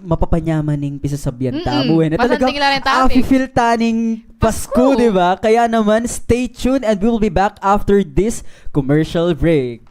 mapapanyaman ning pisasabian tamu, eh. Na talagang masanting la rin tamu, eh. Afi-feel ta ning Pasku, Pasku, di ba? Kaya naman, stay tuned and we'll be back after this commercial break.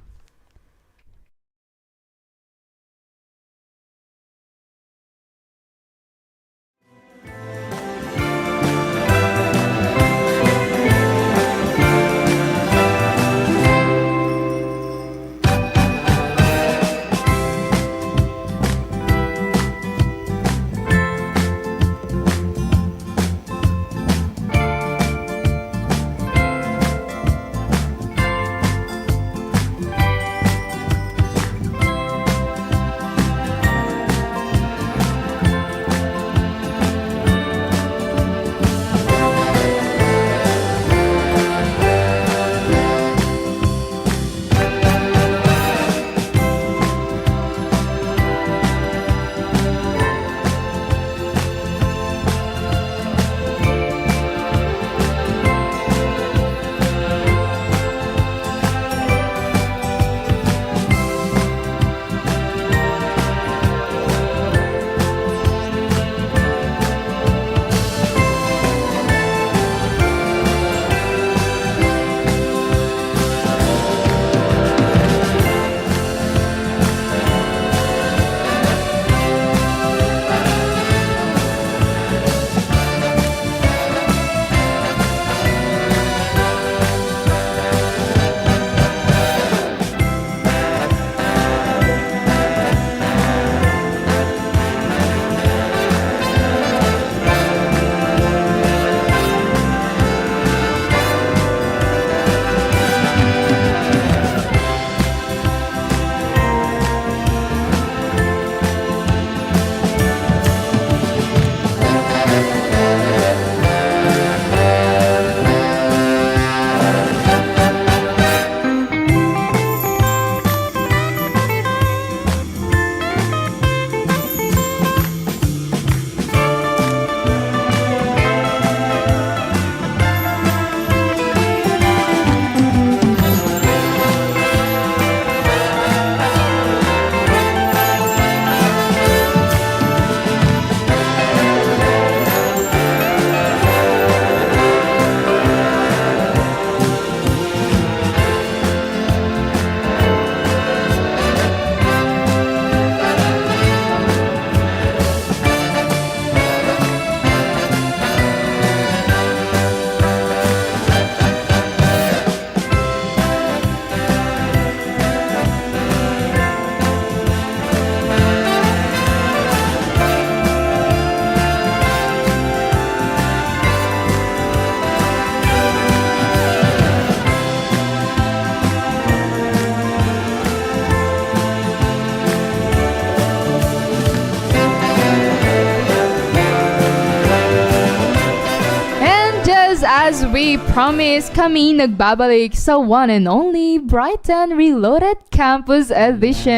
And just as we promised, kami nagbabalik sa one and only Brighton Reloaded Campus Edition.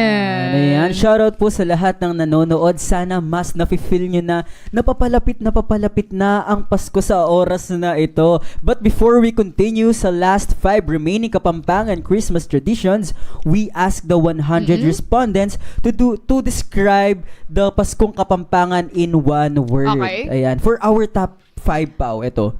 Ayan, ayan. Shoutout po sa lahat ng nanonood. Sana mas nafe-feel nyo na napapalapit, napapalapit na ang Pasko sa oras na ito. But before we continue sa last five remaining Kapampangan Christmas traditions, we ask the one hundred Mm-mm. respondents to do, to describe the Paskong Kapampangan in one word. Okay. Ayan. For our top five, Pau, eto.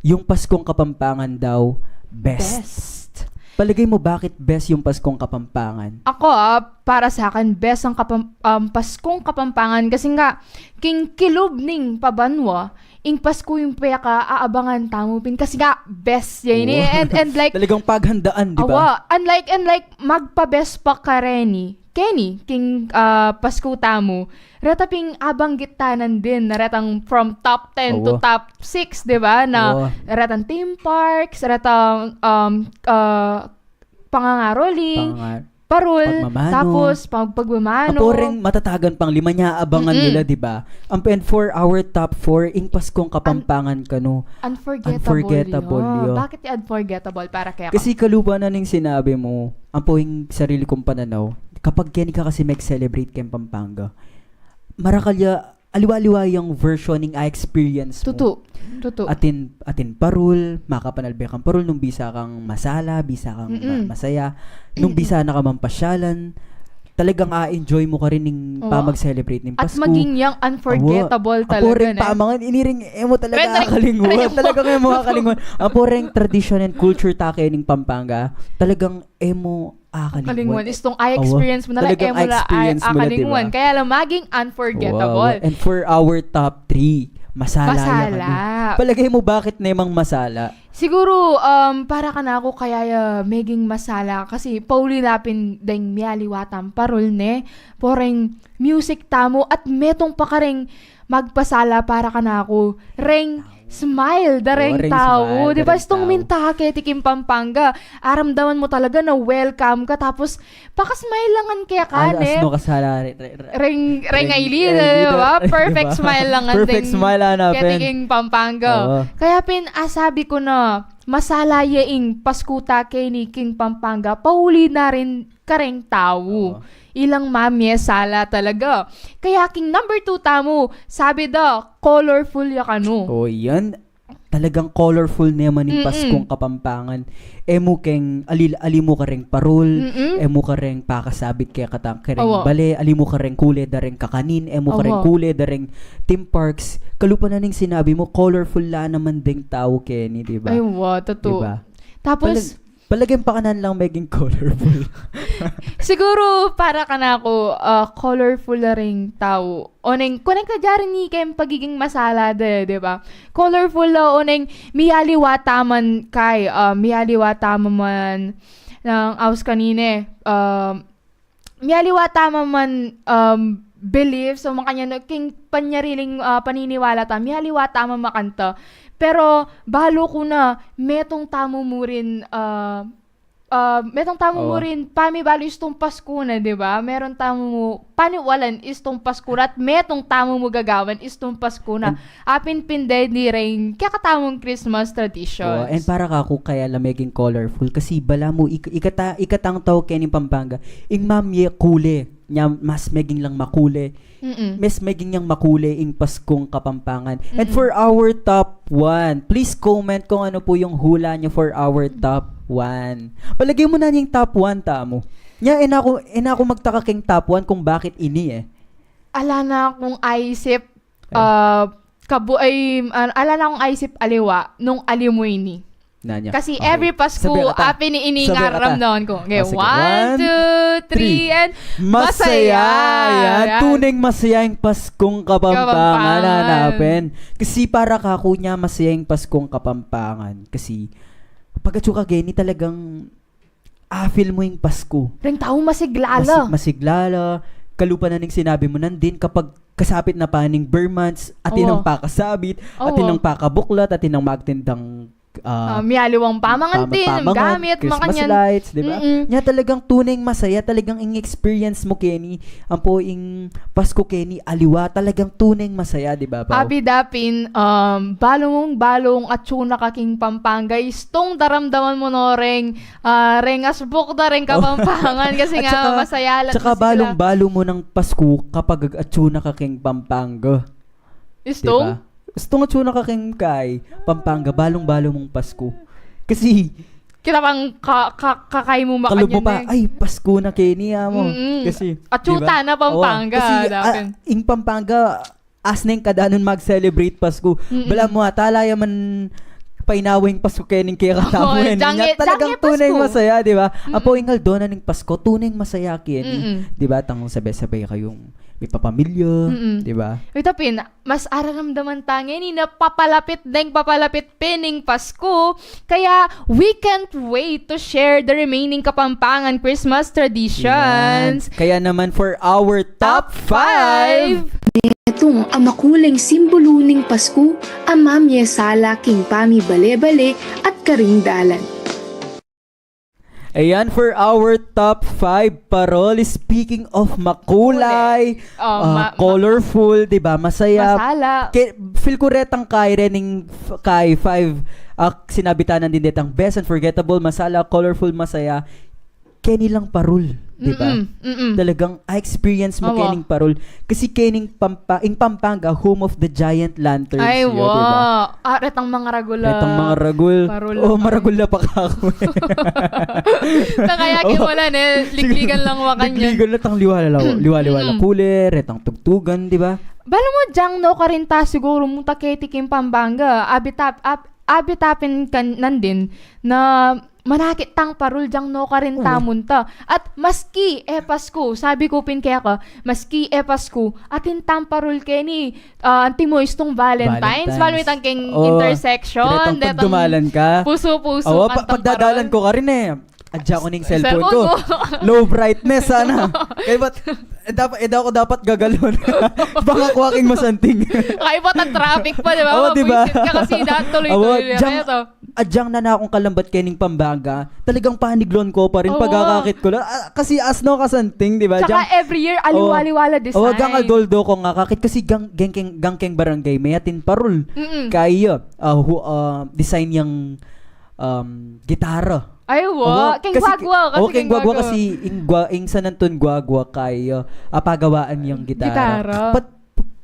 Yung Paskong Kapampangan daw, best. Best. Palagay mo, bakit best yung Paskong Kapampangan? Ako, ah, para sa akin, best ang kapam-, um, Paskong Kapampangan kasi nga, king kilub ning pabanwa, ing Pasko yung peka-aabangan tamu pin. Kasi nga, best ya ini. Oo. And, and like, talagang paghandaan, di ba? Awa, unlike, and like, magpa-best pa kareni. Keni, king, ah, Pasko tamu, reta ping abanggit ta nan din, na retang from top ten to Oo. top six, di ba? Na Oo. retang theme parks, retang, um, ah, pangangaroling, Pangangar- parul, pagmamano, tapos pag-, pagmamano. Apo reng matatagan pang lima nya abangan nila, di ba? Ampo, and for our top four, ing Paskong Kapampangan kanu. Unforgettable. Unforgettable ya. Bakit ya unforgettable para keka? Kasi kalupa na ning sinabi mu, ampo ing sarili kung pananaw, kapag keni ka kasi mag-celebrate keng Pampanga, marakal ya aliwa-aliwa yang version ning a-experience mu. Tutu. Tutu. Atin, atin parul, makapanalbe kang parul nung bisa kang masala, bisa kang ma-, masaya, nung bisa na ka mang pasyalan, talagang a-enjoy mu karin ning pamag-celebrate ning Pasko. At maging yang unforgettable talaga, apo reng pamangan, ini ring e mu talaga kakalingwan. Talagang e mu kakalingwan. Apo reng tradition and culture ta keni ning Pampanga, talagang e mu kakalingwan. Istung a-experience mu na la, e mu la kakalingwan. Kaya la maging unforgettable. And for our top three, masala ya kanu. Palagay mu bakit ne mang masala? Siguru, um, para kanaku kaya ya meging masala kasi pauli na pin deng mialiwa tang parul ne, poreng music tamu at metung pa kareng magpasala para kanaku, reng smile da reng tau. Di ba? Istung minta ka keti king Pampanga, aramdaman mu talaga na welcome ka, tapos paka-smile la ngan keka ne. Reng, reng aili, di ba? Perfect smile la ngan deng keti king Pampanga. Kaya pin, a, sabi ku na, masala ya ing Pasku ta keni king Pampanga, pauli na rin kareng tau. Ilang mamie sala talaga. Kaya king number two tamu, sabi da, colorful ya kanu. O, yan. Talagang colorful ne man ing Paskung Kapampangan. E mu keng ali-, ali mu kareng parul, e mu kareng pakasabit keka tang kareng bale, ali mu kareng kule da reng kakanin, e mu kareng kule da reng theme parks. Kalupa na ning sinabi mu, colorful la naman deng tau keni, di ba? Ay, wa, totoo. Di ba? Tapos, Palagay mu pa kanan lang meging colorful. Siguro, para kanaku, ah, colorful la ring tau. Oneng, connect na dyan rin keng pagiging masala de, di ba? Colorful la, oneng, mialiwa ta man kay, ah, mialiwa ta man, nang aus kanine, ah, mialiwa ta man, um, beliefs o makanyan, king panyariling, ah, paniniwala ta, mialiwa ta man makanta. Pero, balu ku na, metung tamu mu rin, ah, ah, metung tamu mu rin, pamibalu istung Pasku na, di ba? Meron tamu mu paniwalan istung Pasku na, at metung tamu mu gagawan istung Pasku na. Apin pin deni reng kekatamung Christmas traditions. And para kaku kaya la meging colorful kasi balamu ik-, ikata-, ikatang tau keni Pampanga, ing mamie kule, nya mas meging lang makule, mas meging yang makule ing Paskung Kapampangan. And for our top one, please comment kung ano po yung hula nyo for our top one. Palagay mu na ning top one tamu. Nya, e na ku, e na ku magtaka keng top one kung bakit ini e. Ala na kung aisip, ah, kabu-, ay, ah, ala na kung aisip aliwa nung ali mu ini. Kasi every Pasku, apin ini ing araramdaman ku. Okay, one, two, three, and masaya. Yan. Tuneng masaya ing Paskung Kapampangan, hanapin. Kasi para kaku nya masaya ing Paskung Kapampangan. Kasi pag atsu ka keni talagang a-feel mu ing Pasku. Reng tau masiglala. Masi-, masiglala. Kalupa na ning sinabi mu nandin, kapag kasapit na pa ning ber months, atin nang pakasabit, atin nang pakabuklat, atin nang magtindang, ah, mialiwang pamangan, pama-, pamangan, gamit, Christmas lights, di ba? Nya talagang tuneng masaya, talagang ing experience mu keni, ampo ing Pasku keni aliwa, talagang tuneng masaya, di ba, Pau? Abi dapin, um, balung, balung, atsu na ka king Pampanga, istung daramdaman mu no reng, ah, reng asbuk da reng Kapampangan, kasi nga masaya la. Tsaka balung-balu mu nang Pasku kapag atsu na ka king Pampanga. Istung? Di ba? Istung atsu na ka king kay Pampanga, balung-balu mung Pasku. Kasi kita pang ka-, ka-, kakay mu makanyan pa, ay, Pasku na keni, amo. Kasi atsu ta na Pampanga, kasi, ah, ing Pampanga, as neng kadanun mag-celebrate Pasku. Balamu ata ala ya man painawa ing Pasku keni king kekatamu. Nya talagang tuneng masaya, di ba? Apo ing aldo na ning Pasku, tuneng masaya keni. Di ba? Tang sabay-sabay kayung mipapamilya, di ba? Ita pin, mas araramdaman ta ngeni na papalapit deng papalapit pin ing Pasku, kaya we can't wait to share the remaining Kapampangan Christmas traditions. Kaya naman for our top five. Metung a makuleng simbulu ning Pasku a mamie sala king pamibale-bale at karing dalan. Ayan, for our top five parol. Speaking of makulay, Oh, ah, ma- colorful, di ba? Masaya. Masala. Ke, feel ko retang kay rening f- kay five, ah, sinabi tanan din detang best, unforgettable, masala, colorful, masaya. Keni lang parol, di ba? Mm-mm, mm-mm. Talagang, ah, experience mo Awa. kening parol. Kasi kening Pampa, ing Pampanga, home of the giant lanterns. Ay, Yun, wa. Di ba? Ah, retang mangaragul a. Retang mangaragul. Parol Oh, lang. Maragul na pa ka ako. Kaya Oh. Wala ne, ligligan lang wa kanyan. Ligligan na tang liwala, liwala, liwala Mm. kule, retang tugtugan, di ba? Bala mu dyang nukarin ta siguru munta keti king Pampanga. Abi ta, ab, abi ta pin kan, nandin na manakit tang parol dyang nukarin ta Oo. munta. At maski e Pasko, sabi ku pin keka, maski e Pasko, atin tang parol keni, ah, antimo istung Valentine's, Valentine's. Valentine's king Oo. intersection, Retang detang pagdumalan ka. pusu-pusu Awa, kang pa, pagdadalan parol. Ko karin eh. Adya ko ning cellphone Cellphone ko. ko. Low brightness, sana. Kaya ba't, eh, dapat, eh, daw ako dapat gagalon. Baka kuha king masanting. Kaya ba't ang traffic pa, di ba? Oo, di ba? Mabwisit ka kasi dahil tuloy-tuloy Awa, na dyang, ito. Adyang nanakung kalambot kening Pampanga, talagang panigluan ko pa rin Oo. Pagkakakit ko lang. Ah, kasi asno kasanting, di ba? Tsaka Dyang- every year, Oo. aliwa-liwa design. Oo, gang aldoldo ko nga kakit kasi gang, gang, keng, gang keng barangay, me atin parol. Mm-mm. Kaya, ah, hu, ah, design yang, um, gitara. Ay, wa. Awa, Keng kasi- guagua. Kasi Oo, keng keng guagua guagua. Kasi ing gua, ing San Anton guagua kaya, ah, pagawaan yang gitara. Gitara. Pat,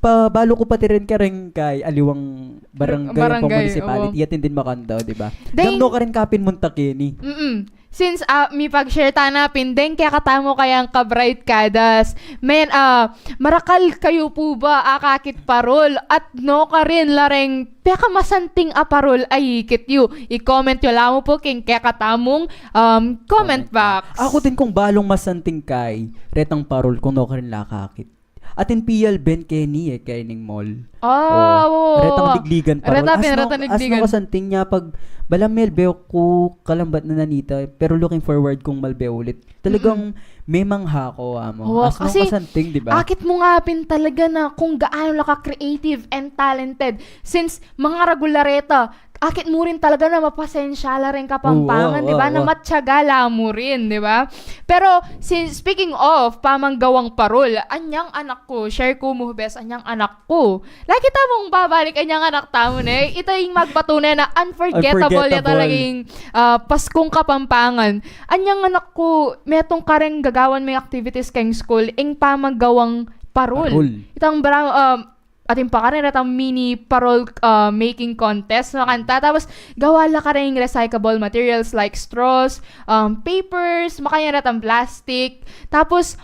pa, balo ko pati rin kareng kay aliwang barangay, Barangay, o municipality, oo. Atin din makandaw, di ba? Dahil- Dang nukarin kapin munta keni. Mm-mm. Since, ah, mipag-share ta na pin, deng kekatamu kayang ka-bright kadas. Men, ah, marakal kayu pu ba akakit parol? At nukarin la reng pekamasanting a parol a ikit yu? I-comment yu la mu pu king kekatamung, um, comment box. Aku din kung balung masanting kay, retang parol kung nukarin la akakit. Atin P L Ben keni e, kening mall. Ah, Oo. oo. Retang ligligan parol. Retang pin, Asno, retang ligligan. Asno kasanting nya pag, bala melbe ku kalambat na nanita, pero looking forward kung malbe ulit. Talagang memang hako, amo. Oo, Asno kasi kasanting, di ba? Akit mu nga pin talaga na kung gaano la ka-creative and talented. Since mangaragul la reta, akit mu rin talaga na mapasensya la rin Kapampangan, Oo, di ba? oo, Na oo. Matyaga la mu rin, di ba? Pero, si, speaking of pamanggawang parol, anyang anak ku, share ku mu, bes, anyang anak ku. Lagi tamung babalik anyang anak tamu, ne? Ita ing magpatune na unforgettable, ya Unforgettable. Talaga ing, ah, Paskung Kapampangan. Anyang anak ku, metung kareng gagawan me activities keng school, ing pamanggawang parol. Parol. Itang bra-, um, atin pa kareng retang mini parol, uh, making contest na kanta. Tapos, gawa la kareng recyclable materials like straws, um, papers, makanyan retang plastic. Tapos,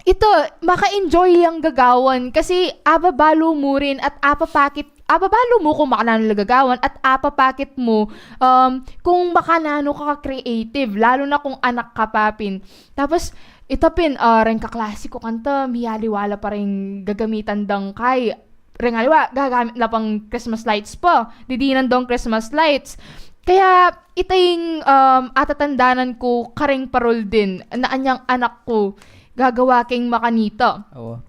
ita, maka-enjoy yang gagawan kasi ababalu mu rin at apapakit, ababalu mu kung makananu la gagawan at apapakit mu, um, kung makananu ka creative, lalo na kung anak ka pa pin. Tapos, ita pin, ah, reng kaklase ku kanta, miyaliwa la pa reng gagamitan dang kay, reng aliwa, gagamit la pang Christmas lights pa. Didinan dang Christmas lights. Kaya, ita ing, um, atatandanan ku kareng parol din, na anyang anak ku, gagawa keng makanita. Oo.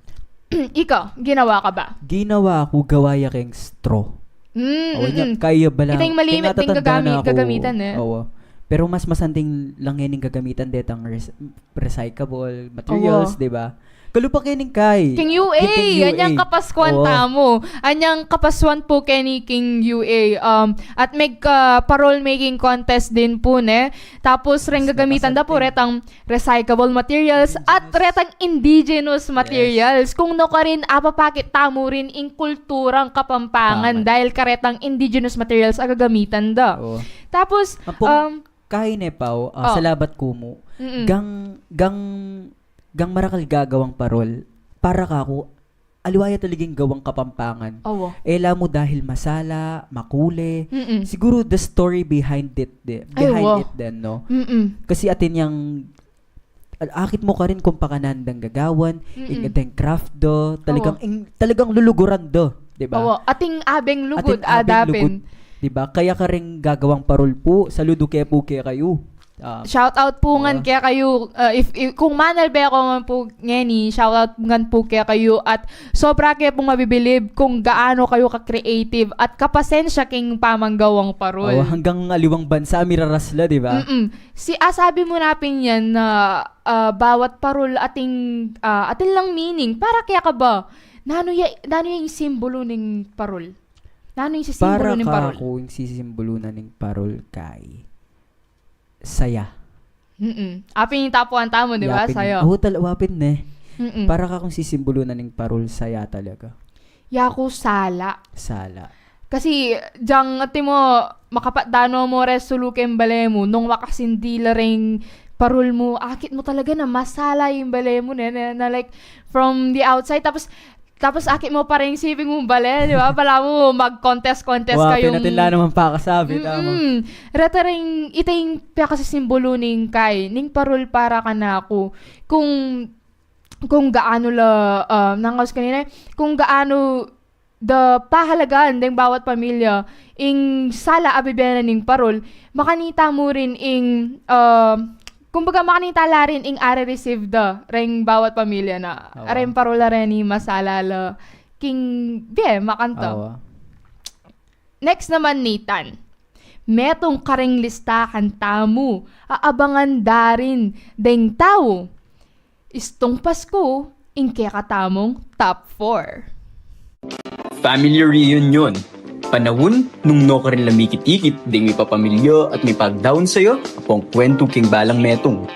Ika, ginawa ka ba? Ginawa ku, gawa ya keng straw. Mm, Oo, nya, mm-mm. kaya bala, Ita ing malimit ding tinatatanda gagami-, na ku. Gagamitan, eh. Oo. Pero mas masanting lang yan ing gagamitan detang res-, recyclable materials, Oo. Di ba? Kalupa keng kay. Keng U A, keng U A. Anyang kapaskuan tamu. Anyang kapaskuan pu keni keng U A. Um, at meg, ah, parol making contest din pu, ne? Tapos, reng gagamitan da pu, retang recyclable materials at retang indigenous materials. Kung nukarin, apapakit tamu rin ing kulturang Kapampangan dahil karetang indigenous materials a gagamitan da. Oo. Tapos, um, kay ne, Pau, ah, salabat ku mu. Gang, gang, gang marakal gagawang parol, para kaku, aliwa ya talagang gawang Kapampangan. Awa. E la mu dahil masala, makule. Mm-mm. Siguro the story behind it, de, behind it din, no? Mm-mm. Kasi atin yang, al-, akit mu karin kung pakananu dang gagawan, mm-mm, ing ating craft da, talagang, awa, ing, talagang luluguran da, di ba? Awa, ating abeng lugud, ating abeng lugud, di ba? Kaya kareng gagawang parol pu, saludu ke pu kekayu. Ah, shout out pu ngan kekayu, ah, if, if, kung manalbe ko man pu ngeni, shout out ngan pu kekayu at sobra ke pung mabibilib kung gaano kayu ka-creative at kapasensya king pamanggawang parol. Oh, hanggang aliwang bansa, miraras la, di ba? Mm-mm. Si, ah, sabi mu na pin yan na, ah, bawat parol atin, ah, atin lang meaning. Para keka ba? Nanu ya, nanu ya ing simbolo ning parol? Nanu ing sisimbolo ning parol? Para kaku, ing sisimbolo na ning parol kay saya. Mm-mm. Apin ing tapuan tamu, di ba? Saya. Awa, tal-, awa pin ne. Mm-mm. Para kaku ing sisimbolo na ning parol, saya talaga. Yaku, sala. Sala. Kasi, diyang, ati mu, makapatdano mu re sulu king bale mu, nung makasindi la ring parol mu, akit mu talaga na masala ing bale mu, ne, ne, na, like, from the outside, tapos, tapos akit mu pa ring siping mu bale, di ba? Balamu mag-contest-contest kayu. Wa, pin atin la naman pakasabit, tama. Mm-mm. Reta ring, ita ing pekasisimbolo ning kay, ning parol para kanaku. Kung, kung gaano la, ah, nangaus kanina, kung gaano da pahalagan deng bawat pamilya ing sala a bibie na ning parol, makanita mu rin ing, ah, kumbaga, makanita la rin ing are-receive da reng bawat pamilya na. Awa. Reng parol a reni masala la king bie, makanita. Awa. Next naman, Nathan. Metung kareng listahan tamu, aabangan da rin deng tau. Istung Pasku, ing kekatamung top four. Family reunion. Panaun nung nukarin la mikit-ikit deng mipapamilya at mipagdaun saya, apong kwentu king balang metung.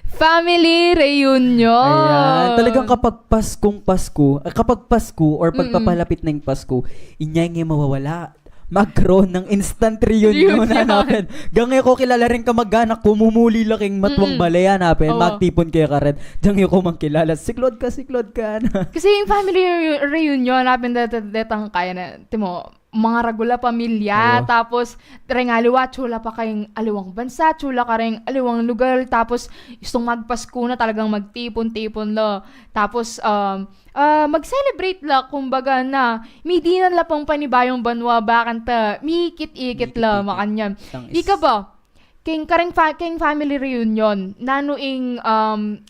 Family reunion. Ayan, talagang kapag Paskung Pasko, ah, kapag Pasko or pagpapalapit na ing Pasko, inya ing mawawala. Magkaroon ng instant reunion. Reunion. Hanapin. Gang e ko kilala ring kamag-anak ku, mumuli la king matuang bale, hanapin. Awa. Magtipun keka rin. Diyang e ko mang kilala. Siklod ka, siklod ka. Kasi ing family reu-, reunion, hanapin, det-, detang kaya na, timo, mangaragul a pamilya, awa, tapos reng aliwa, atsu la pa keng aliwang bansa, atsu la kareng aliwang lugar, tapos istung magpasku na, talagang magtipun-tipun la. Tapos, um, ah, mag-celebrate la, kumbaga na, midinan la pang panibayung banua, bakanta mikit-ikit la, mikit-ikit, makanyan. Itang is- Ika ba, keng kareng fa-, keng family reunion, nanu ing, um,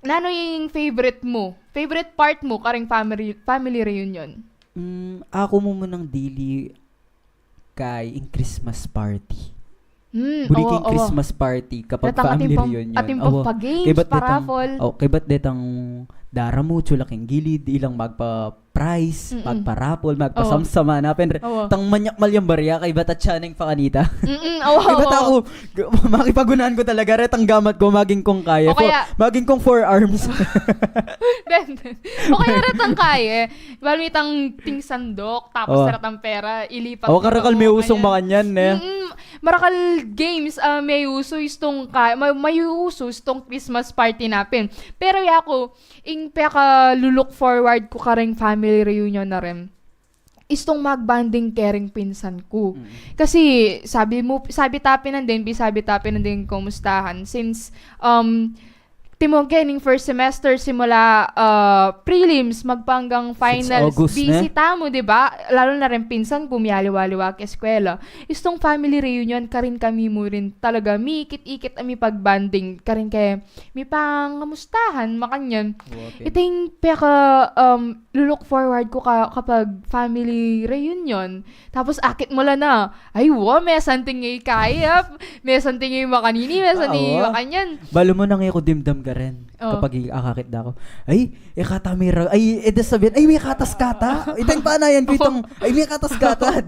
nanu ing favorite mu? Favorite part mu kareng family, family reunion? Mm, aku mu munang dili kay ing Christmas party. Mm, buri ku ing Christmas party kapag family reunion. Atin pang, atin pang pa-games, pa-raffle. Awa. Oh, kaybat detang daramu, atsu la king gilid, ilang magpa-prize, magpa-raffle, magpasamsam, hanapin. Awa. Tang manyak malyambar ya, kaybat atsa neng pakanita. Mm-mm, awa, awa. Kaybat aku, g-, makipagunan ku talaga, retang gamat ku, maging kung kaya. O kaya maging kung forearms. Den, o kaya retang kaya, bali tang ting sandok, tapos retang pera, ilipat. O, karakal me-usung makanyan, ne? Mm-mm. Marakal games, ah, me-usu istung ka-, ma-, me-usu istung Christmas party napin. Pero yaku, ing peka-look forward ku kareng family reunion na rin, istung mag-bonding kareng pinsan ku. Mm. Kasi, sabi mu, sabi ta pin nandin, bisabi ta pin nandin kumustahan. Since, um, timo keng first semester, simula, ah, prelims, magpanggang finals, August, ne? Busy tamu, di ba? Lalo na rin pinsan ku, mialiwa-liwa ke eskwela. Istung family reunion, karin kami mu rin talaga, mikit-ikit a mipag-bonding, karin ke mipangamustahan, makanyan. Okay. Iting peka, um, look forward ku ka-, kapag family reunion, tapos akit mu la na, ay, wa, mesanting e kaya, mesanting e makanini, mesanting e makanyan. Balu mu nang e ku dimdam karin. O. Kapag i-, akakit da ku. Ay, e kata mira, ay, e da sabian, ay, mekatas kata. Itang panayan ku, itang, ay, mekatas kata.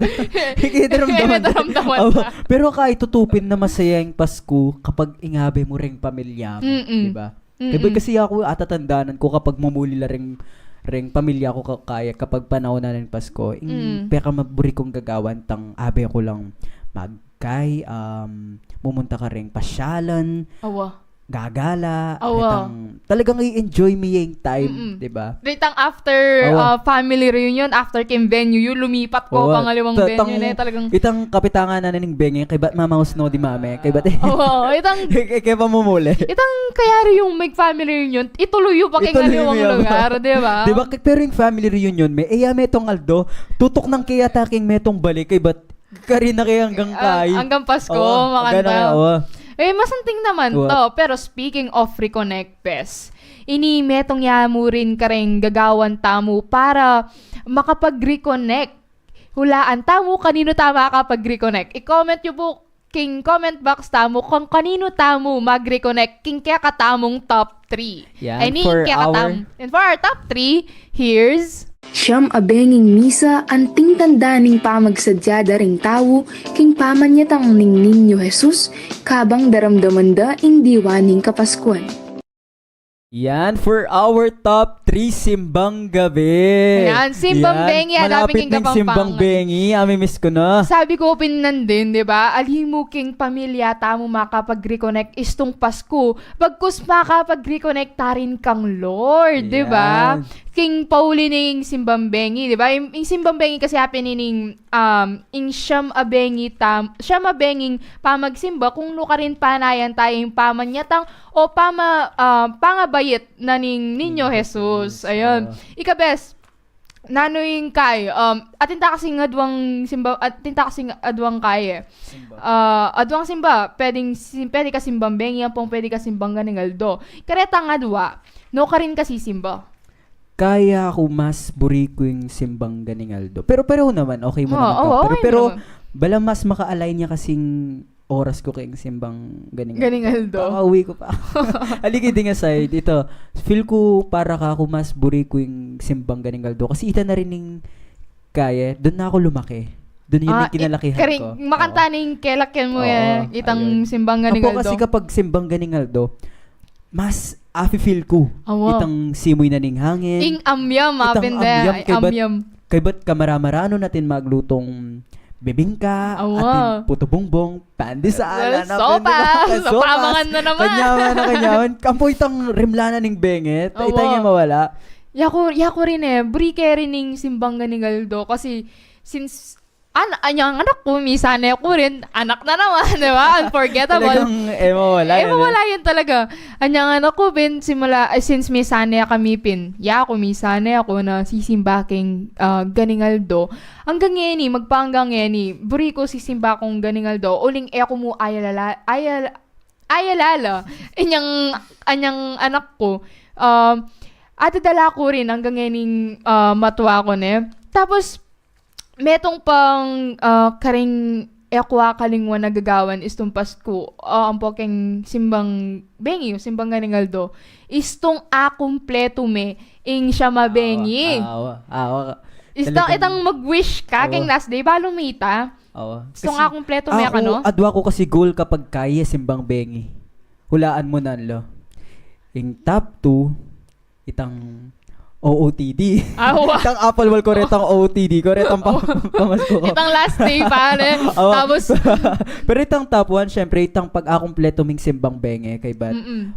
Ikidaramdaman. Ikidaramdaman. Awa. Pero kaya tutu pin na masaya ing Pasku kapag ing abe mu reng pamilya mu, mm-mm, di ba? Mm-mm. Kaya kasi aku, atatandanan ku kapag mumuli la reng, reng pamilya ku ka-, kaya kapag panaun na ning Pasko, ing, mm, peka maburi kung gagawan tang abe ku lang magkay, um, mumunta kareng pasyalan, awa, gagala, awa, retang, talagang i-enjoy mi ing time, mm-mm, di ba? Retang after, awa, ah, family reunion, after keng venue yu, lumipat ko, awa, pang aliwang ta-, venue tang, ne, talagang itang kapitangan na ning benge, kaybat mamaus no di mame, kaybat, awa, itang, ke-, ke-, kaya pamumuli. Itang kaya rin yung mag-family reunion, ituloy yu pa keng aliwang lugar, di ba? Di ba? Ke-, pero ing family reunion me, e ya metung aldo, tutuk nang kaya ta keng metung bale, kaybat Karin na kaya anggang Ah, kai. Anggang Pasko, Oo, makanta. Anggang na, oo. Eh, masanting naman Wa- to. Pero speaking of reconnect, pes, ini metung ya mu rin kareng gagawan tamu para makapag-reconnect. Hulaan tamu kaninu tamu makapag-reconnect. I-comment yu pu king comment box tamu kung kaninu tamu mag-reconnect king kekatamung top three. Yan, Any for kekatam- our And for our top three, here's Siyam a benging misa anting tanda ning pamagsadya da ring tau king pamanyatang ning Niño Jesus, kabang daramdaman da ing diwa ning Kapaskuan. Yan, for our top three simbang gabi. Yan, simbang Yan, bengi, malapit adapin king ning simbang Kapampangan. Bengi, amimiss ku na. Sabi ku pin nandin, di ba? Ali mu king pamilya tamu makapag-reconnect istung Pasku. Bagkus makapag-reconnect ta rin kang Lord, di ba? Yan. King pauli ning simbang bengi, di ba? Ing, ing simbang bengi kasi apin ining, um, ing siyam a bengi tam-, siyam a benging pamagsimba kung nukarin panayan ta ing pamanyatang o pama-, ah, pangabait na ning Niño Niño Jesus. Jesus. Ayun. Ah. Ika, bes, nanu ing kai, um, atin ta kasing aduang simba, atin ta kasing aduang kai, eh. Simba. Ah, aduang simba, pwedeng sim-, pwede ka simbang bengi, ampong pwede ka simbang ganing aldo. Karetang adua, nukarin ka sisimba? Kaya ku mas buri ku ing simbang ganing aldo. Pero pareho naman, okay mo Oo, naman ka. oo, Pero, okay pero naman. Bala mas maka-align ya kasing oras ku keng simbang ganing Ganing aldo. Aldo. Pauwi ku pa. Ali, kidding aside, ito, feel ku para kaku mas buri ku ing simbang ganing aldo. Kasi ita na rin ing kaya, dun na aku lumaki. Dun yun Ah, ing kinalakihan i-, karing ko. Makanta Oo. Ning kelakyan mu Oo, eh, itang ayun. Simbang ganing Apo aldo. Kasi kapag simbang ganing aldo, mas afi-feel ku Awa. Itang simoy na ning hangin. Ing amyam, itang apin de, amyam, ay, kaybat, amyam. Kaybat kamara-maranu natin maglutong bibingka, Awa. Atin puto bongbong, pandesal, Well, ano, sopas, pwede ba? Sopas. Sopas, mangan na naman. Kanyaman na kanyaman. Kampo itang rimla na ning bengi, Awa. Itang mawala. Yaku, yaku rin eh, buri ke rin ing simbang ganing aldo kasi since An-, anyang anak ku, misa ne ku rin, anak na naman, di ba? Unforgettable. Talagang, eh, mawala eh, yan, mawala eh. Yan talaga. Anyang anak ku, pin, simula, eh, since misa ne kami, pin, yaku, misa ne ku na sisimba king, ah, ganing aldo. Anggang ngeni, magpaanggang ngeni, buri ku sisimba kung ganing aldo, uling e ku mu ayalala, ayal-, ayalala. Inyang, anyang anak ku, um, adadala ku rin anggang ngening, ah, matua ku ne. Tapos, metung pang, ah, karing e ku akalingwan a gagawan istung Pasku, ah, ampo keng simbang bengi, simbang ganing aldo, istung akumpletu me ing siyam a bengi. Awa, awa, awa. Istung, talagang itang mag-wish ka keng Awa. Last day, balu me ita. Awa. Istung Kasi akumpletu me aku, kanu? Adwa ku kasi goal kapag kaya simbang bengi. Hulaan mu nan lo. Ing top two, itang O O T D. Awa. Itang apalwal ku retang O O T D ku, retang pa-, pamasko ku. Itang last day, pare. Awa. Tapos pero itang top one, syempre, itang pag-akumpletu ming simbang bengi, kaybat Mm-mm.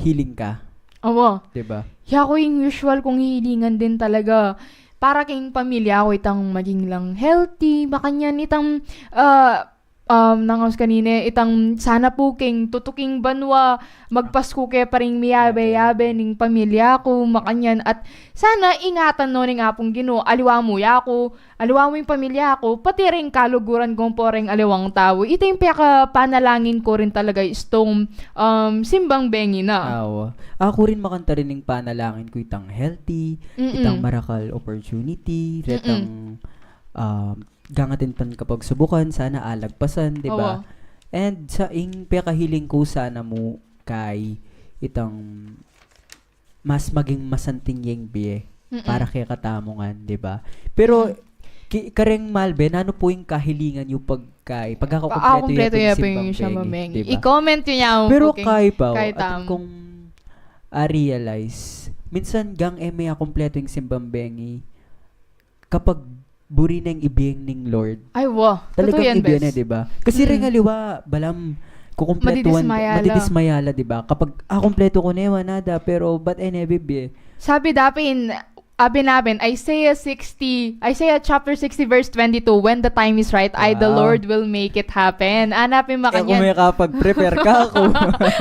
healing ka. Awa. Diba? Yaku ing usual kung hihilingan din talaga. Para king pamilya ku, itang maging lang healthy, makanyan, itang, ah, um, nangaus kanine, itang sana pu king tutuking banua, magpasku ke pa ring miyabe-yabe ning pamilya ku, makanyan, at sana ingatan no ning Apung Ginu, aliwa mu yaku, aliwa mu ing pamilya ku, pati ring kaluguran ku ampo ring aliwang tau. Ita ing pekapanalangin ku rin talaga istung, um, simbang bengi na. Awa. Aku rin makanta rin ing panalangin ku itang healthy, Mm-mm. itang marakal opportunity, Mm-mm. retang, um, gangatin pan kapagsubukan, sana alagpasan, di ba? Awa. And sa ing pekahiling ku sana mu kay itang mas maging masanting yeng bie Mm-mm. para kekatamu ngan, di ba? Pero Mm. ki-, kareng Malbe, nanu pu ing kahilingan yu pagkay, pagkakumpletu ya pu ing simbang bengi, di ba? I-comment yu ya pu. Pero kay pa, kay atin tam. Kung a-realize, minsan gang e me akumpletu ing simbang bengi, kapag buri neng ibieng ning Lord. Ay, wa. Talagang totoo yan, ibie bes. Na, di ba? Kasi Mm. ring aliwa, balam, kukumpletuan, madidismaya la. Madidismaya la, di ba? Kapag, ah, kumpletu ku ne, wa nada, pero ba't e ne bibie? Sabi dapin, abin-abin, Isaiah sixty, Isaiah chapter sixty verse twenty-two, "When the time is right, I, the Wow. Lord, will make it happen." Anapin E, makanyan. Kung may kapag-prepare ka, kung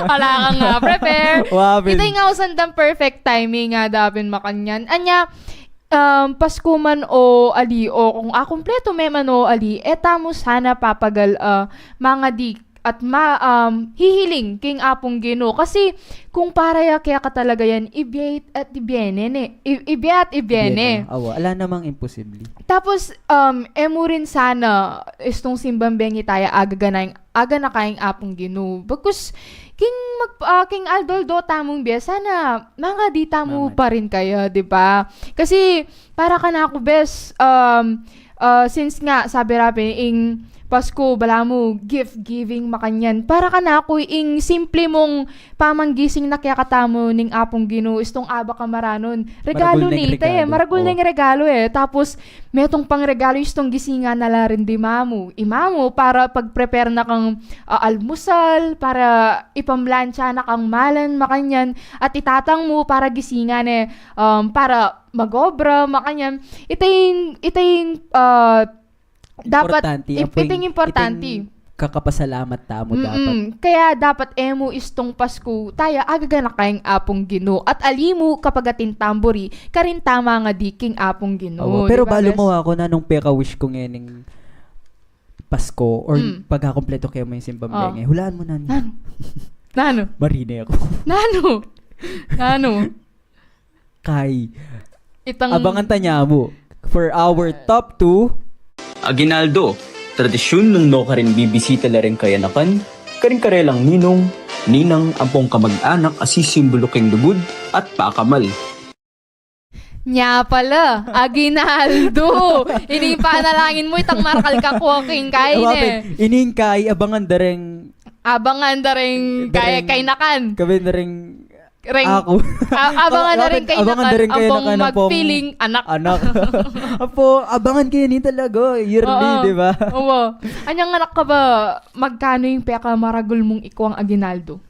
Wala kang, ah, prepare. Wa, bin. Ita ing ausan dang perfect timing nga dapin makanyan. Anya, um, Pasko man o ali, o kung akumpleto me man o ali, e tamu sana papagal, ah, mangadi at ma-, um, hihiling king Apung Ginu. Kasi kung para ya keka talaga yan, ibie at ibie ne, ne. I-, ibie at ibie ne. Awa, ala namang imposible. Tapos, um, e mu rin sana, istung simbang bengi taya, aga gana ing, aga na kaya ing Apung Ginu. Bagkus, king mag-, ah, king aldo-aldo tamung bie, sana mangadi tamu pa rin kaya, di ba? Kasi, para kanaku, bes, um, ah, since nga, sabi ra pin, ing Pasko, balamu, gift giving, makanyan. Para kanaku, ing simple mung pamanggising na kekatamu ning Apung Ginu, istung aba ka maranun. Regalo ne ita e, maragul ne ing regalo e. Tapos, metung pang regalo, istung gisingan na la rin di mamu. I mamu, para pag-prepare na kang, ah, almusal, para ipamlantsa na kang malan, makanyan. At i tatang mu, para gisingan e, um, para mag-obra, makanyan. Ita ing, ita ing, ah, dapat, importante, ip-, ita ing importante. Ita ing kakapasalamat tamu dapat. Kaya dapat e mu istung Pasko, taya, aga gana kaya ing Apung Ginu. At ali mu kapag atin tamburi, karin ta mangadi king Apung Ginu. Awa, pero balu mu aku, nanung peka-wish ku ngening Pasko, or pag akumpleto ke mu ing simbang bengi. Hulaan mu, nanu? Nanu? Nanu? Marine aku. Nanu? Nanu? Kai. Itang abangan ta nya mu for our top two. Aguinaldo, tradisyun nung nukarin bibisita la ring kayanakan, karing karelang ninung, ninang, ampong kamag-anak a sisimbulu king lugud at pakamal. Nya pala, aguinaldo. Ini ing panalangin mu, itang marakal ka kua king kai ne. Ini ing kai, abangan da ring, abangan da ring kai, kainakan. Kabe da ring Reng, aku. A-, abangan na rin kayo abangan na rin kayo ampong mag-feeling anak. Anak. Apo, abangan kayo ni talaga, yearly, di ba? Oo. Anyang anak ka ba, magkano yung pekamaragul mong ikuang aguinaldo?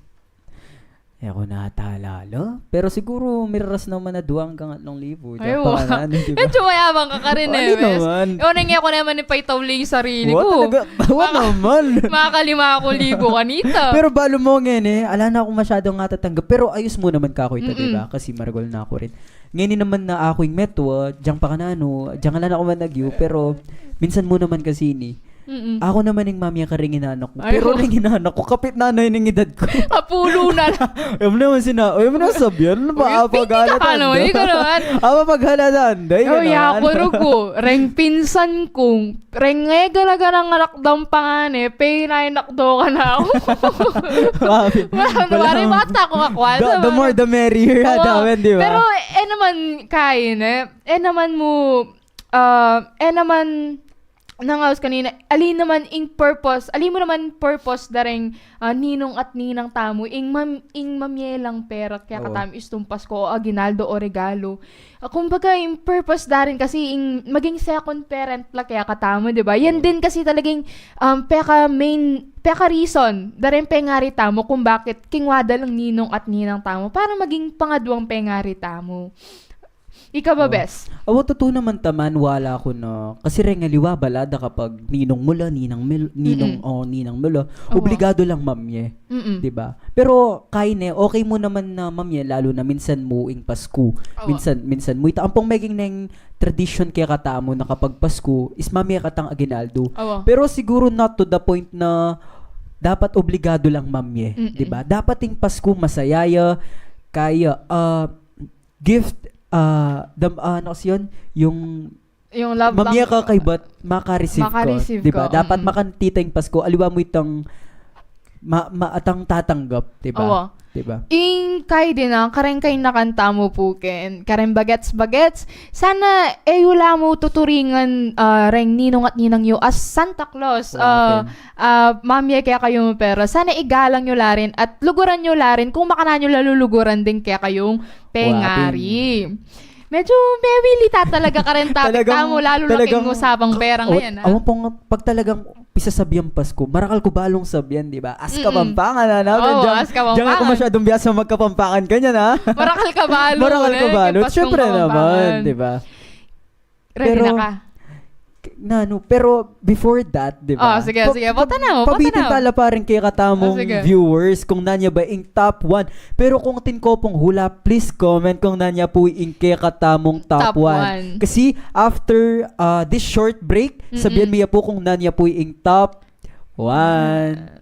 E ku na talala. Pero siguro, miraras naman na duwang hanggang atlong libo. Ay, wa. Medyo mayabang ka ka rin eh. Naman. Una nga ako naman yung paitawli yung sarili ko. Talaga, wa naman. Makakalima akong libo kanita. Pero balu mo ngayon eh, ala na akong masyadong natatanggap. Pero ayos mo naman kako ito, di ba? Kasi maragol na ako rin. Ngayon naman na ako yung meto, ah, diyang pakanano, diyang ala na ako managyo, pero minsan mo naman kasi ini. Ako naman yung mami karing inanak ko. Pero ring inanak ko, kapit na na yung edad ko. Apulo na. Ayaw mo naman sina-, ayaw mo naman sabihan. Ano ba? Apaghalatan. Ano, ikaw naman. Apaghalatan. Dahil naman. Ako, reng pinsan kong Reng e galaga nang anak dang pangane, peinainak do ka na ako. Wari bata ko kakwal. The more the merrier, ha, dawen, di ba? Pero, e naman, kain, e. E naman mu, ah, e naman, nangaus kanina, ali naman ing purpose, ali mu naman purpose da ring, ah, ninong at ninang tamu, ing mam-, ing mamyelang pera kaya katamu istung Pasko o aguinaldo o regalo. Ah, kumbaga, yung purpose da rin kasi yung maging second parent la kaya katamu, di ba? Yan din kasi talagang, um, peka main, peka reason, da rin pengari tamu kung bakit kingwa da lang ninong at ninang tamu para maging pangaduang pengari tamu. Ikaw ba, bes? Awa, totoo naman taman, wala ko na. Kasi reng aliwa, bala da kapag ninong mula, ninang mil-, ninong o ninang mula. Obligado lang mamye. Di ba? Pero kain e, okay mu naman na mamye, lalo na minsan mu ing Pasko. Awa. Minsan, minsan mu. Ita ampong meging neng tradisyon kaya katamu na kapag Pasko, is mamye katang aguinaldo. Awa. Pero siguro not to the point na dapat obligado lang mamye. Di ba? Dapat ing Pasko masaya ya, kaya, ah, gift, ah, dam-, ah, ano kasi yun? Yung Yung love mamye ka kay bat maka-receive ka, di ba? Dapat makantita yung Pasko. Aliwa mu itang ma-, ma-, atang tatanggap, di ba? Awa. Di ba? Ing kay din, ah, kareng kainakan tamu pu ken, kareng bagets-bagets. Sana e yu la mu tuturingan, ah, reng ninong at ninang yu as Santa Claus. Ah, mamye kekayu, pero sana igalang yu la rin at luguran yu la rin kung makananu yu la luluguran ding kekayung pengari. Medyo mewili ta talaga kareng topic tamu, lalo na king usapang pera ngayon, ha? Awan pong, pag talagang pisasabian Pasko, marakal ku balung sabian, di ba? As Kapampangan, ano? Oo, as Kapampangan. Diyan ako masyadong biyasa magkapampangan kanyan, ha? Marakal ka balu, marakal ka balu. Siyempre naman, di ba? Ready na ka? Nanu, pero before that, di ba? Oh, sige, sige. Bota na, bota na. Pabitin tala pa rin kekatamung viewers kung nanu ya ba ing top one. Pero kung atin ko pung hula, please comment kung nanu ya pu ing kekatamung top one. Kasi after, ah, this short break, sabian mi ya pu kung nanu ya pu ing top one.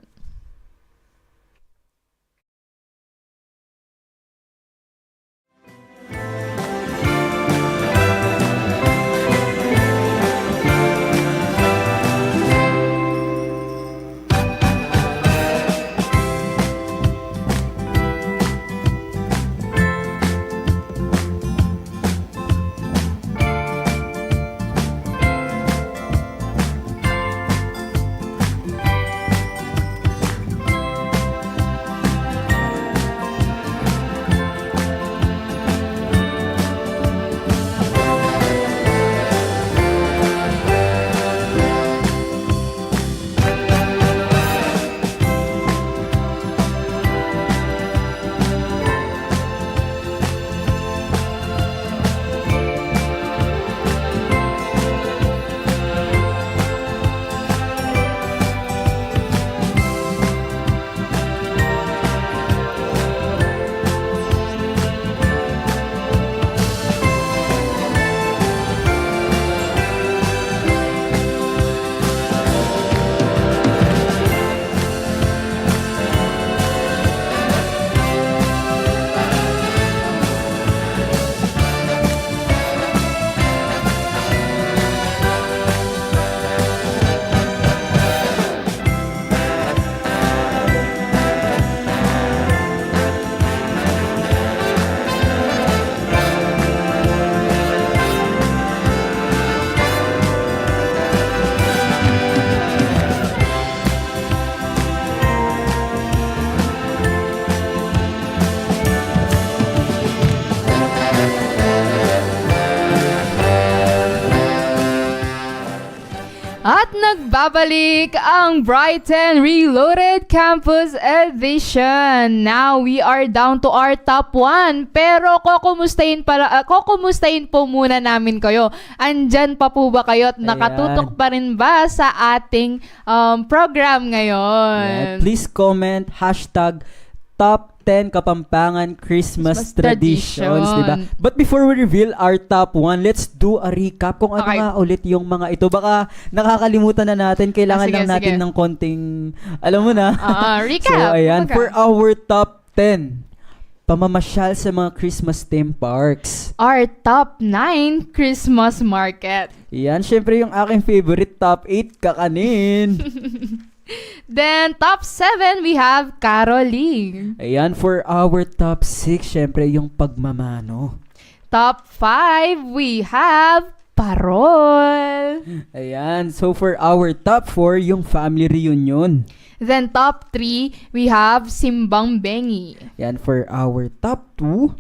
At nagbabalik ang Brighton Reloaded Campus Edition. Now, we are down to our top one. Pero kukumustahin pala, ah, kukumustahin po muna namin kayo. Andyan pa po ba kayo at nakatutok pa rin ba sa ating, um, program ngayon? Ayan. Please comment, hashtag top ten Kapampangan Christmas traditions, di ba? But before we reveal our top one, let's do a recap kung ano nga ulit yung mga ito. Baka nakakalimutan na natin, kailangan lang natin ng konting, alam mo na. Ah, recap. So, ayan, for our top ten, pamamasyal sa mga Christmas theme parks. Our top nine, Christmas market. Yan, syempre yung aking favorite, top eight, kakanin. Then, top seven, we have caroling. Ayan, for our top six, syempre, yung pagmamano. Top five, we have parol. Ayan, so for our top four, yung family reunion. Then, top three, we have simbang bengi. Ayan, for our top two,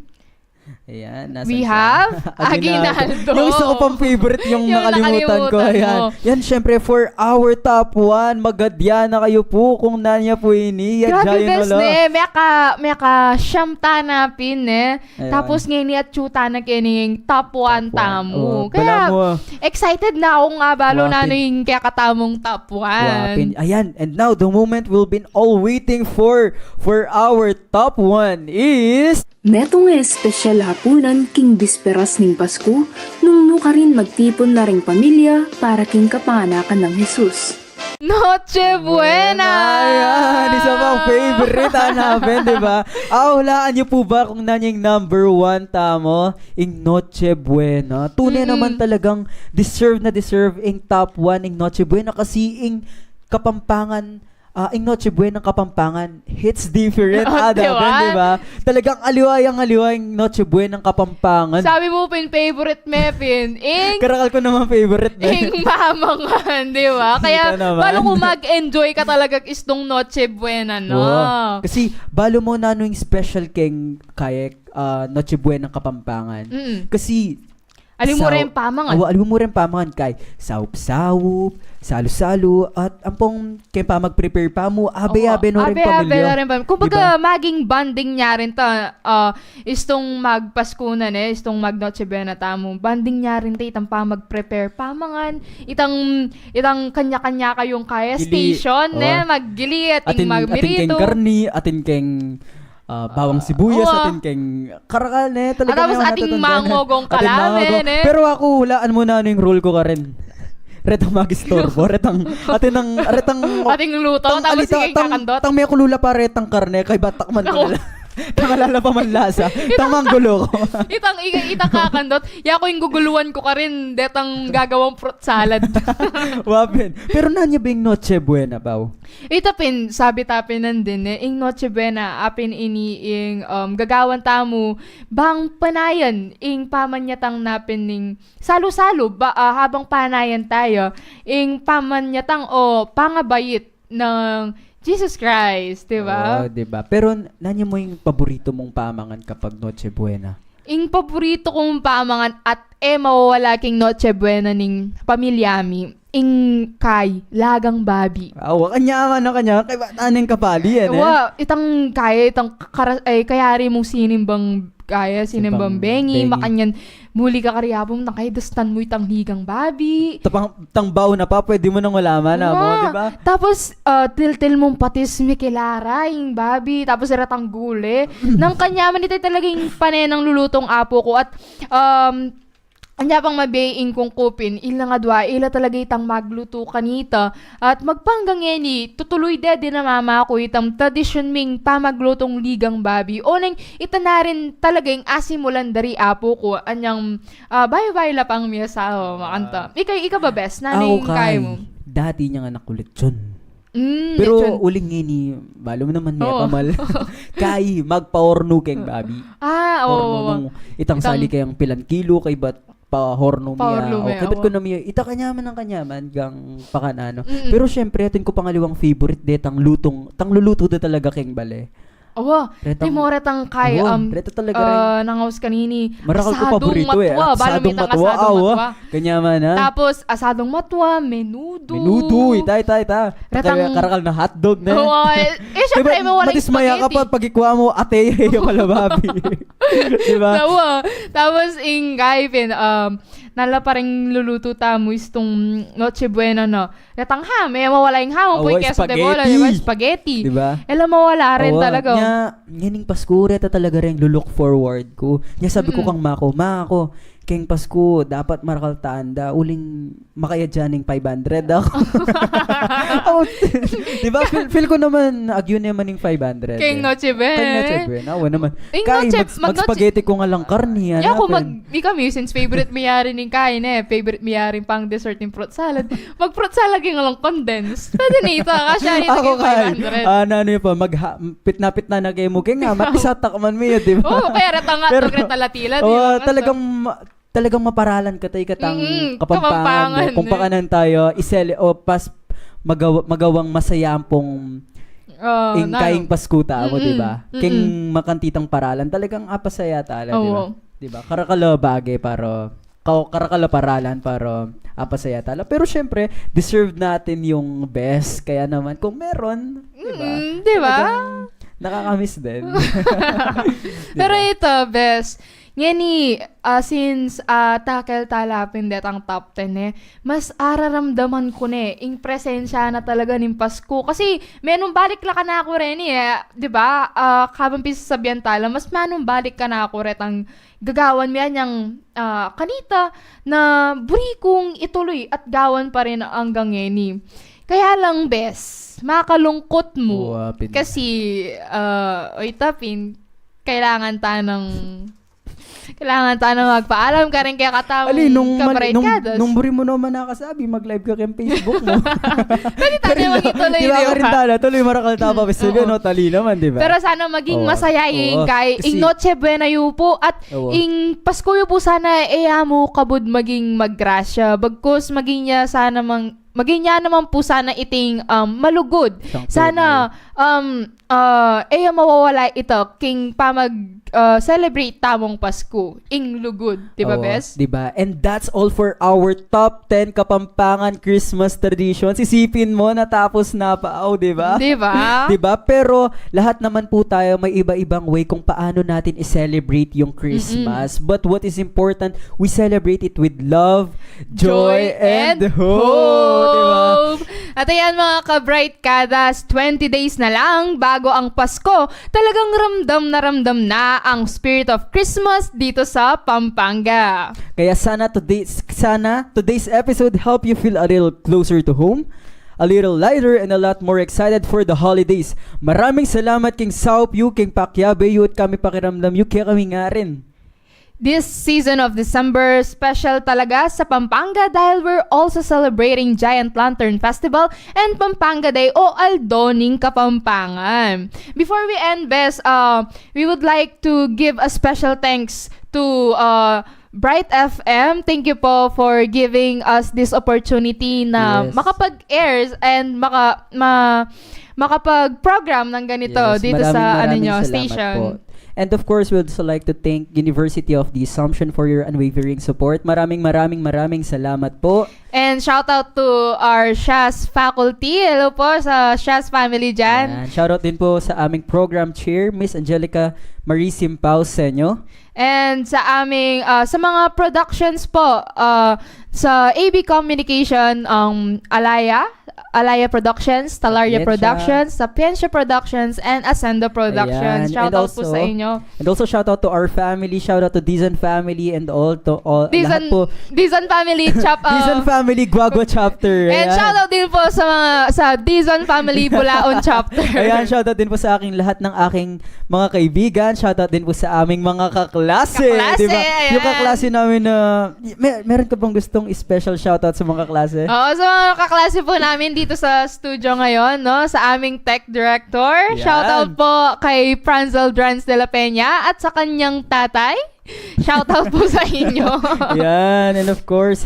ayan, nasan siya? We have aguinaldo. Aguinaldo. Yung isa ko pang favorite, yung nakalimutan ko. Ayan. Yan, syempre, for our top one, magadya na kayo po kung nanu ya po ini. Yan, grabe, bes, ne? Meka, meka siyam tana pin, ne? Ayan. Tapos ngeni atyu tana kening top one tamu. Kaya excited na ako nga, balu nanu ing kekatamung top one. Ayan, and now the moment we've been all waiting for, for our top one is Netung espesyal a hapunan king bisperas ning Pasku, nung nukarin magtipun na ring pamilya para king kapanganakan nang Jesus. Noche Buena! Ayan, isa pang favorite, hanapin, di ba? Ah, hulaan niyo po ba kung nanu ing number one tamu? Ing Noche Buena. Tune naman talagang deserve na deserve ing top one ing Noche Buena kasi ing Kapampangan, ah, ing Noche Buena ng Kapampangan hits different. Ah, di ba? Talagang aliwa yang aliwa ing Noche Buena ng Kapampangan. Sabi mo, pin, favorite me, pin. Ing karakal ko naman favorite me. Ing mamangan, di ba? Kaya balu ko mag-enjoy ka talaga istung Noche Buena, no? Kasi balu mo nanu ing special keng kaya, ah, Noche Buena ng Kapampangan. Kasi Alimura yang pamangan. Awa, alimura yang pamangan kay saup-saup, salu-salu, at ampong keng pamag-prepare pa mu, abe-abe no ring pamilya. Abe-abe no ring pamilya. Kumbaga, maging bonding nya rin ta, ah, istung magpasku na ne, istung mag-Noche Buena tamu. Bonding nya rin ta itang pamag-prepare pamangan, itang, itang kanya-kanya kayung kaya station, ne, maggili, atin magmiritu. Atin keng karni, atin keng ah, bawang sibuyas, atin keng karakal, ne? Talaga. Tapos atin mangogong kalabe, ne? Pero aku, hulaan mu na anu ing rule ku karin. Retang mag-istorbo, retang, atin ang, retang, atin luto, tapos itang, sige, tang, kakandot. Tang mekulula pa retang karne, kay batak man tang ala-, tang alala pa man lasa. Tang manggulo ku. Itang, itang, itang kakandot. Yaku ing guguluan ku karin, detang gagawang fruit salad. Wa pin. Pero nanu ya ba ing Noche Buena, Pau? Ita pin, sabi ta pin nandin, e, ing Noche Buena, apin ini ing, um, gagawan tamu, bang panayan, ing pamanyatang na pin ning salu-salu, ba, ah, habang panayan tayu, ing pamanyatang o pangabait nang Jesus Christ, di ba? O, di ba? Pero n-, nanu mu ing paborito mung pamangan kapag Noche Buena? Ing paborito kung pamangan at e mawawala king Noche Buena ning pamilya mi, ing kay, lagang babi. Awa, kanya man, no, kanya, kay bata ning kapali yan, e. Wa, itang kay, itang kara-, ay, kayari mung sinimbang kay, sinimbang bengi, makanyan, muli ka kari Apu mu, tang kay, dastan mu itang ligang babi. Tapang, tang bau na pa, pwede mu nang ulaman, amo, di ba? Tapos, ah, tiltil mung patis, mikilara, ing babi, tapos retang gule. Nang kanya man, ita talaga ing pane nang lulutung apu ku, at, um, anya pang mabie ing kung kupin, ila nga dua, ila talaga itang maglutu kanita. At magpanggang ngeni, tutului de din a mama ku itang tradisyun ming pamaglutung ligang babi. Oneng ita na rin talaga ing asimulan dari apu ku, anyang, ah, bayu-bayu la pang miyasawa, makanta. Ika, ika ba, bes? Nanu ing kay mu? Dati nya nga nakulit yun. Mm, pero lechon. Uling ngeni, balu mu naman, mekamal. Kay, magpahornu keng babi. Ah, oo. Hornu mu, itang sali keng pilan kilo, kaybat pahornu mi, pahornu mi, kaybat ku na mi, ita kanyaman nang kanyaman, gang pakananu. Mm-mm. Pero syempre, atin ku pang aliwang favorite de, tang lutung, tang lulutu de talaga keng bale. Awa, retang, di mo retang kay, awa, um, reta talaga, ah, rin. Nangaus kanini. Marakal ku paborito, e. Asadong matwa, balu mi tang asadong matwa. Awa, kanyaman, a. Tapos, asadong matwa, menudo. Menudo, ita, ita, ita. Retang karakal na hotdog, ne? Awa, e, e, syempre, mawala ing spaghetti. Matismaya ka pa, pagikwa mu, ate, ya pala babi. Di ba? Awa. Tapos, ing kay pin, um, nala pa ring lulutu tamu istung Noche Buena, no? Retang ham, e mawala ing ham, awa, pui keso de bola, di ba? Spaghetti. Di ba? E la mawala rin talaga. Awa, nya, ngening Pasku, reta talaga ring lu-look forward ku. Nya sabi ku kang ma ku, "Ma, aku, keng Pasku, dapat marakal tanda, uling makayadya ning five hundred aku." Awa, di ba? Feel, feel ku naman, agyu ne man ing five hundred, e. Keng Noche Buena. Keng Noche Buena, awa naman. Kay, mag-, mag-spaghetti ku nga lang karni, yan. Yaku, mag- Di kami, since favorite mi yari ning kain, e. Favorite mi yari pang dessert ning fruit salad. Mag-fruit salad king alang condensed. Pwede na ita, kasya na ita king five hundred. Kay, ah, nanu ya pa, magha-, pitna-pitna na kemu keng, a, matisatak man mi, di ba? O, kaya retang hotdog, retang latila, di ba? Talagang, talagang maparalan ka, tay, katang Kapampangan, e. Kung pakanan tayu, isele, o pas, magawa-, magawang masaya ampong ing kayang Pasku tamu, di ba? Keng makantitang paralan, talagang apasaya tala, di ba? Di ba? Karakal a bage para, ka-, karakal a paralan para apasaya tala. Pero syempre, deserve natin yung best. Kaya naman, kung meron, di ba? Mm, di ba? Talagang nakakamiss din. Di ba? Pero ita, bes, ngeni, ah, since, ah, takel tala pin detang top ten, e, mas araramdaman ku ne ing presensya na talaga ning Pasku. Kasi, menumbalik la kanaku reni, e, di ba? Ah, kabang pisasabian tala, mas manumbalik kanaku retang gagawan mi anyang, ah, kanita na buri kung itului at gawan pa rin anggang ngeni. Kaya lang, bes, makalungkut mu. Kasi, ah, o ita pin, kailangan ta nang, kailangan ta nang magpaalam karing kekatamung kabarkadas. Nung buri mu naman nakasabi, mag-live ka keng Facebook mu. Pwede tana maging tuluy, di ba? Karin tana, tului, marakal ta pa, bes, sabi, no, tali naman, di ba? Pero sana maging masaya ing kay, ing Noche Buena yu pu, at ing Pasku yu pu sana e ya mu kabud maging magrasya. Bagkus maging ya sana mang-, maging ya naman pu sana iting, um, malugud. Sana, um, ah, e ya mawawala ita king pamag- uh, celebrate tamung Pasko, ing lugud, di ba, Bes? Di ba? And that's all for our top ten Kapampangan Christmas traditions. Isipin mo, natapos na pa, oh, di ba? Di ba? Di ba? Pero lahat naman po tayo may iba-ibang way kung paano natin i-celebrate yung Christmas. Mm-mm. But what is important, we celebrate it with love, joy, and hope. Di ba? At ayan, mga ka-Bright Kadas, twenty days na lang bago ang Pasko. Talagang ramdam na ramdam na ang spirit of Christmas dito sa Pampanga. Kaya sana today, sana today's episode help you feel a little closer to home, a little lighter, and a lot more excited for the holidays. Maraming salamat king saup yu, king pakiabe yu, at kami pakiramdam yu, kaya kami nga rin. This season of December, special talaga sa Pampanga dahil we're also celebrating Giant Lantern Festival and Pampanga Day o Aldo ning Kapampangan. Before we end, Bes, uh, we would like to give a special thanks to, uh, Bright F M. Thank you po for giving us this opportunity na, yes, makapag-airs and maka-, ma-, makapag-program ng ganito, yes, dito sa, ano nyo, station. Maraming, maraming salamat po. And of course, we'd also like to thank University of the Assumption for your unwavering support. Maraming, maraming, maraming salamat po. And shout out to our Shas faculty. Hello po sa Shas family dyan. Ayan. Shout out din po sa aming program chair, Miss Angelica Marie Simpao Senyo. And sa aming, ah, sa mga productions po, ah, sa A B Communication, um, Alaya, Alaya Productions, Talaria Sapienza. Productions, Sapienza Productions, and Ascendo Productions. Ayan. Shout out po sa inyo. And also shout out to our family, shout out to Dizon family and all to all, lahat po. Dizon, Dizon family chap-, Dizon, ah, family Guagua chapter. And ayan, shout out din po sa mga, sa Dizon family Bulaon chapter. Ayan, shout out din po sa aking lahat ng aking mga kaibigan. Shout out din po sa aming mga kaklase. Kaklase, di ba? Ayan. Yung kaklase namin na, may, meron ka bang gustong special shout out sa mga kaklase? Oo, sa mga kaklase po namin dito sa studio ngayon, no? Sa aming tech director. Ayan. Shout out po kay Franzel Drans de la Peña at sa kanyang tatay. Shout out po sa inyo. Yan, and of course,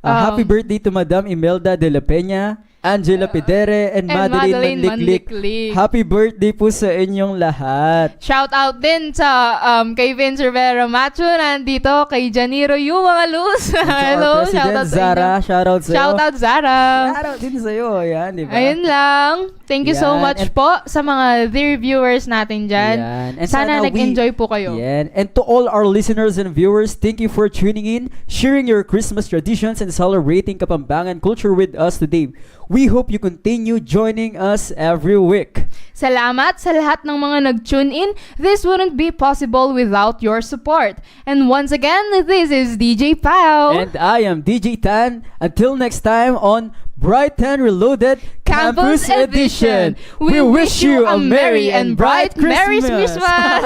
uh, um, happy birthday to Madam Imelda de la Peña, Angela Pedere, and, and Madeline, Madeline Manliklik. Manliklik. Happy birthday po sa inyong lahat. Shout out din sa, um, kay Vince Rivera Macho, nandito, kay Janiro Yu Mangalus. And to our Hello, shout out President sa inyo. Zara, shout out sa'yo. Shout out, Zara. Shout out din sa'yo, yan, di ba? Ayun lang. Thank you so much po sa mga dear viewers natin dyan. Yan. And sana, sana we, nag-enjoy po kayo. Yan. And to all our listeners and viewers, thank you for tuning in, sharing your Christmas traditions, and celebrating Kapampangan culture with us today. We hope you continue joining us every week. Salamat sa lahat ng mga nag-tune in. This wouldn't be possible without your support. And once again, this is D J Pau. And I am D J Tan. Until next time on Bright Tan Reloaded Campus Edition. We wish you a merry and bright Christmas. Merry Christmas!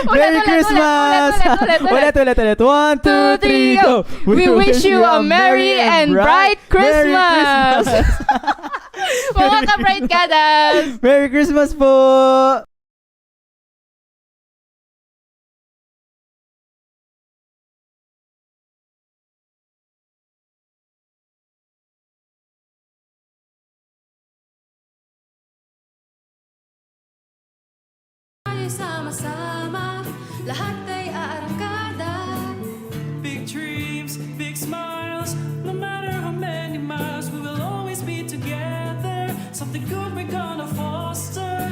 Ulit, ulit, ulit, ulit, ulit, ulit. Ulit, ulit, ulit. One, two, three, go! We wish you a merry and bright Christmas! Merry Christmas! Mga ka-Bright Kadas! Merry Christmas po! Tayo sama-sama, lahat ay aarangkada. Big dreams, big smiles, no matter how many miles, we will always be together. Something good we're gonna foster.